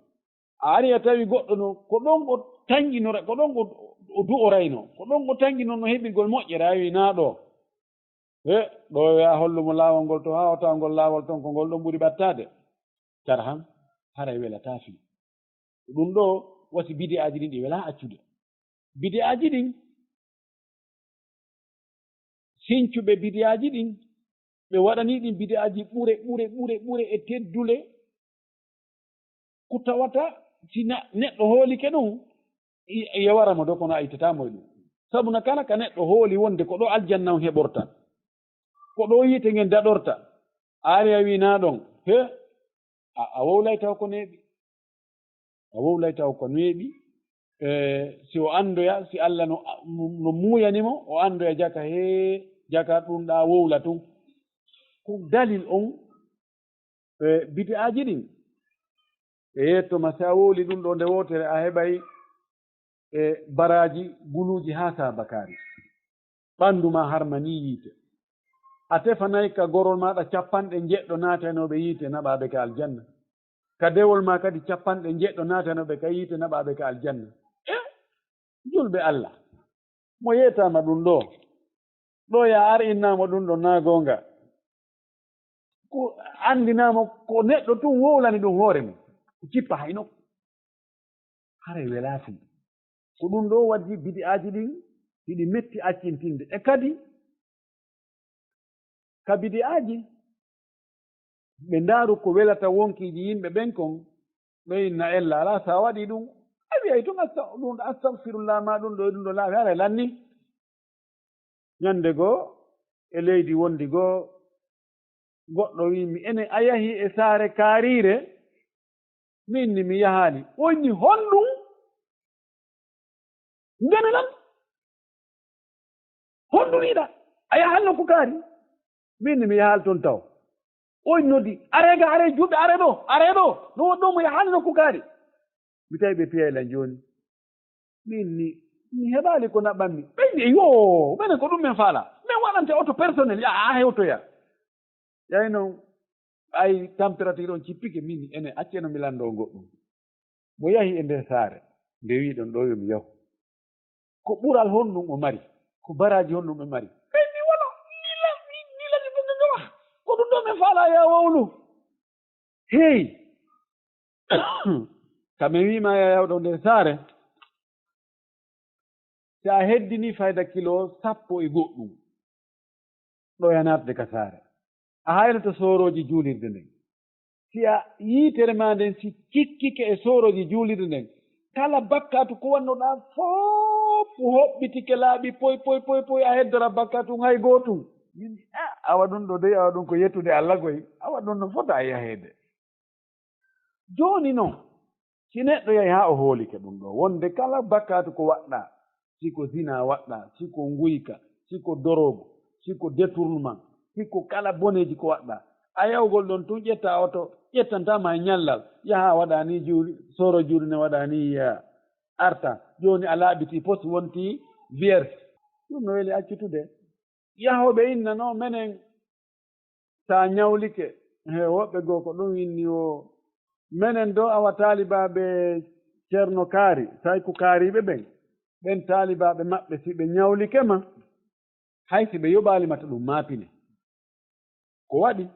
A arii a tawi goɗɗo no, ko ɗon o tanƴinora, ko ɗon o, o du'oraynoo, ko ɗon o tanƴinoo no heɓirgol moƴƴere, a wi'i, "Naa ɗoo." He, ɗo yo yaa hollu mo laawol ngol to haa o tawa ngol laawol ton ko ngol ɗon ɓuri ɓattaade. Karahan, haray welataa fii. Ɗun ɗoo, wasi bidi'aaji ɗin ɗi welaa accude. Bidi'aaji ɗin, sincuɓe bidi'aaji ɗin, ɓe waɗanii ɗin bidi'aaji ɓure, ɓure, ɓure, ɓure e teddule. Ko tawata si na-, neɗɗo hoolike ɗun, i-, yewara mo do, kono a ittataa mo e ɗun. Sabu na kala ka neɗɗo hooli wonde ko ɗo aljanna on heɓorta, ko ɗo yiite ngen daɗorta, a ari a wi'i naa ɗon, he, a, a wowlay taw ko neeɓi. A wowlay taw ko neeɓi. E, si o anndoya, si Alla no, no muuyani mo, o anndoya jaka, hee, jaka ɗun ɗaa wowla tun. Ko dalil on, e, bidi'aaji ɗin. E yetto ma, si a wowli ɗun ɗoo nde wootere, a heɓay, e, baraaji guluuji haa saabakaari. Ɓanndu maa harmanii yiite. A tefanay ka gorol maaɗa capanɗe njeɗɗo naatanooɓe yiite naɓaaɓe ka aljanna. Ka dewol maa kadi capanɗe njeɗɗo naatanooɓe ka yiite naɓaaɓe ka aljanna. E, julɓe Alla, mo yeetaama ɗun ɗoo, ɗoo yaa ar innaama ɗun ɗon naa goonga. Ko anndinaama ko neɗɗo tun wowlani ɗun hoore mun. Ko cippa hay nokku. Haray welaa fii. Ko ɗun ɗoo waddi bidi'aaji ɗin hiɗi metti accintinde. E kadi, ka bidi'aaji, ɓe ndaaru ko welata wonkiiji yimɓe ɓen kon, ɓe inna ella alaa, si a waɗii ɗun, a wi'ay tun asta-, ɗun astagfirullah maa ɗun ɗoo e ɗun ɗoo laaɓi, haray lanni. Ñande goo, e leydi wondi goo, goɗɗo wi'i mi, enen a yahi e saare kaariire? Min ni mi yahaali. O inni honɗun? Ndene lan? Honɗun yiɗa? A yahaali nokku kaari? Min ni mi yahaali ton taw. O inni noddi, aree ga, aree juuɓe, aree ɗoo, aree ɗoo. No woɗɗoo mo yahaali nokku kaari. Mi tawi ɓe piyay lan jooni. Min ni, mi heɓaali ko naɓanmi. Ɓe wi'i, yoo, menen ko ɗun men faalaa. Men waɗante oto personnel, yaa, a hewtoya. Ƴay non, ɓay température on cippike, min ni, enen, accee no mi lanndoo goɗɗun. Mo yahi e nder saare, nde wi'i ɗon ɗoo yo mi yahu. Ko ɓural honɗun o mari? Ko baraaji honɗun o mari? Ɓe wi'i, wala, ni la-, ni, ni laji bugi nga wa. Ko ɗun ɗoo men faalaa, yaa wowlu. Hey! Ka mi wi'i ma yaa yahu ɗoo nder saare, si a heddinii fayda kilo sappo e goɗɗun, ɗoo ya naatde ka saare. A haynoto soorooji juulirde nden. Si a yiitere maa nden si cikkike e soorooji juulirde nden, kala bakkaatu ko wannoɗaa fow hoɓɓitike laaɓi poy, poy, poy, poy, a heddoraa bakkaatu hay gootun. Min, ah, awa ɗun ɗoo dey, awa ɗun ko yettude Alla koy. Awa ɗun no fota e yaheede. Jooni non, si neɗɗo yahi haa o hoolike ɗun ɗoo, wonde kala bakkaatu ko waɗɗaa, si ko zinaa waɗɗaa, si ko nguyka, si ko dorogu, si ko détournement, si ko kala boneeji ko waɗɗaa, a yahugol ɗon tun ƴettaa oto, ƴettantaa ma e ñallal, yahaa waɗaa nii juuli, sooro juuli ne waɗaa nii, yaa, arta. Jooni a laaɓitii pos, wontii vierge. Ɗun no weli accutude. Yahooɓe inna no menen, si a ñawlike, he, woɓɓe goo ko ɗun inni o, menen ɗoo awa taalibaaɓe Ceerno Kaari, Sayku Kaariiɓe ɓen, ɓen taalibaaɓe maɓɓe, si ɓe ñawlike ma, hay si ɓe yoɓaali ma to ɗun maapine. Ko waɗi?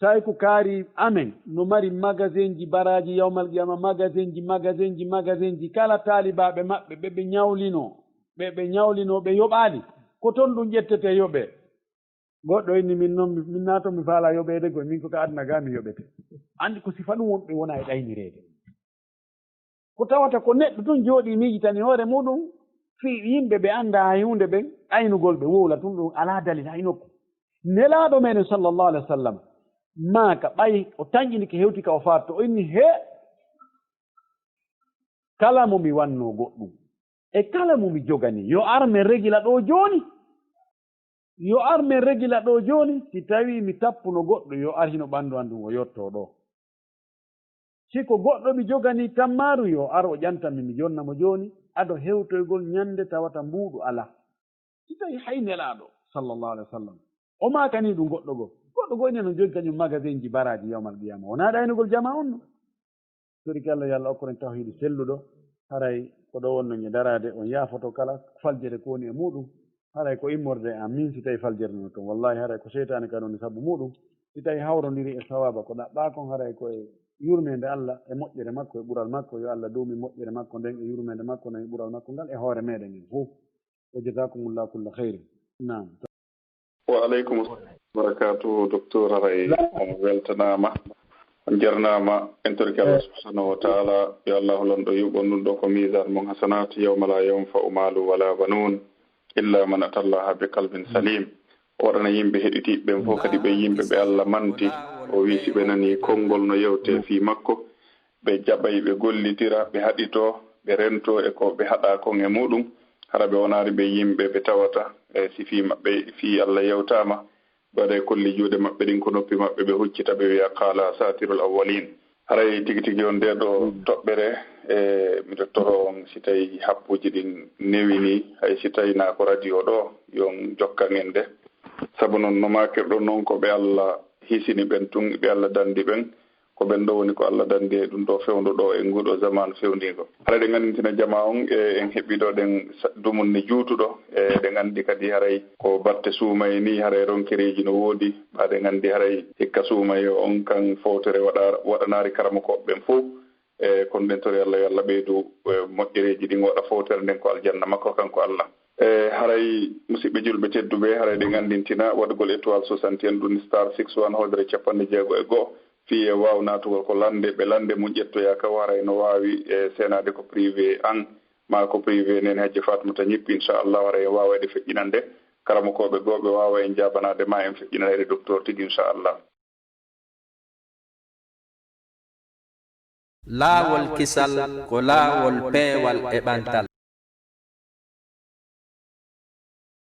Sayku Kaari amen no mari magasinji baraaji yawmal qiyama, magasinji, magasinji, magasinji. Kala taalibaaɓe maɓɓe ɓe ɓe ñawlinoo, ɓe ɓe ñawlinoo, ɓe yoɓaali, ko ton ɗun ƴettetee yoɓee. Goɗɗo inni, min non, mi, min naa ton mi faalaa yoɓeede koy, min ko ka aduna gaa mi yoɓete. Anndi ko sifa ɗun wonɓe wona e ɗaynireede. Ko tawata ko neɗɗo tun jooɗii miijitani hoore muuɗun, fii yimɓe ɓe anndaa hay huunde ɓen, aynugol ɓe wowla tun ɗun alaa dalil hay nokku. Nelaaɗo meɗen sallallahu alaihi wa sallam, maaka ɓay o tanƴinike hewti ka o faatto, o inni, hee, kala mo mi wannoo goɗɗun, e kala mo mi joganii, yo ar men regila ɗoo jooni. Yo ar men regila ɗoo jooni, si tawii mi tappuno goɗɗo, yo ar hino ɓandu an ndun o yottoo ɗoo. Si ko goɗɗo mi joganii tammaaru, yo ar o ƴanta mi, mi jonna mo jooni, ado hewtoygol ñande tawata mbuuɗu alaa. Si tawii hay Nelaaɗo, sallallahu alaihi wa sallam, o maakanii ɗun goɗɗo goo, goɗɗo goo ina no jogi kañun magasinji baraaji yawmal qiyaama. Wonaa ɗaynugol jamaa on non. Torike Alla, yo Alla okkoren tawhiidu selluɗo. Haray ko ɗoo wonno nge daraade, on yaafoto kala faljere ko woni e muuɗun. Haray ko immorde e an min si tawi faljere non ton. Wallahi haray ko seytaane kan woni sabu muɗum. Si tawi hawrondiri e sawaaba ko ɗaɓɓaa kon, haray ko e yurmeende Alla e moƴƴere makko e ɓural makko. Yo Alla duumi moƴƴere makko nden e yurmeende makko nden e ɓural makko ngal e hoore meɗen en fow. Wa jazakumullahu kulla khairin. Naam. Wa aleykum salam wa barakatuhu, Doktor. Haray on weltanaama, on jarnaama, en torike Allah subhanahu wa taala, yo Allahu lanɗo yuɓɓon ɗum ɗo ko misaan mon hasanat, yawma la yanfa'u malu wala banun, illa man atallaha bi qalbin salim. O waɗana yimɓe heɗitiiɓe ɓen fof kadi ɓe yimɓe ɓe Allah manti. O wi'i si ɓe nanii konngol no yewtee fii makko, ɓe jaɓay, ɓe gollitira, ɓe haɗitoo, ɓe rentoo e ko ɓe haɗaa kon e muɗum, hara ɓe wonaali ɓe yimɓe ɓe tawata e si fii maɓɓe fii Allah yewtaama, ɓe waɗay kolli juuɗe maɓɓe ɗin ko noppi maɓɓe, ɓe huccita, ɓe wi'a, "Qaala asaatirul awwaliin." Haray tigi tigi on ndee ɗoo toɓɓere, e miɗo toro on, si tawi happuuji ɗin newinii, hay si tawi naa ko radio ɗoo, yo on jokkan en nde. Sabu non no maakirɗon non, ko ɓe Allah hisini ɓen tun, ɓe Allah dandi ɓen, ko ɓen ɗoo woni ko Allah dandi e ɗum ɗoo fewndo ɗoo e nguu ɗoo zamaan fewndiingo. Haray ɗen anndintina jamaa on, e en heɓii ɗoo ɗen sa-, dumunne juutuɗo, e ɗen anndi kadi haray ko batte suumayee nii, haray ronkereeji no woodi, ɓaaɗen anndi haray hikka suumayee on kan fowtere waɗa-, waɗanaari karamokooɓe ɓen fow. E kono ɗen tori Allah, yo Allah ɓeydu, e, moƴƴereeji ɗin, waɗa fowtere nden ko aljanna makko kanko Allah. E haray, musidɓe julɓe tedduɓe, haray ɗen anndintina waɗugol étoile soixante et un ɗum star six one hoodere capanɗe jeego e go'o, fii e waaw naatugol ko lannde, ɓe lannde mum ƴettoyaa ka, haray no waawi, e, seenaade ko privé an, maa ko privé nene Hajja Fatumata Ñippi, inchallah, haray en waawa ɗe feƴƴinande karamokooɓe goo, ɓe waawa en jaabanaade, maa en feƴƴinana ɗe docteur tigi, inchallah. Laawol kisal ko laawol peewal e ɓantal.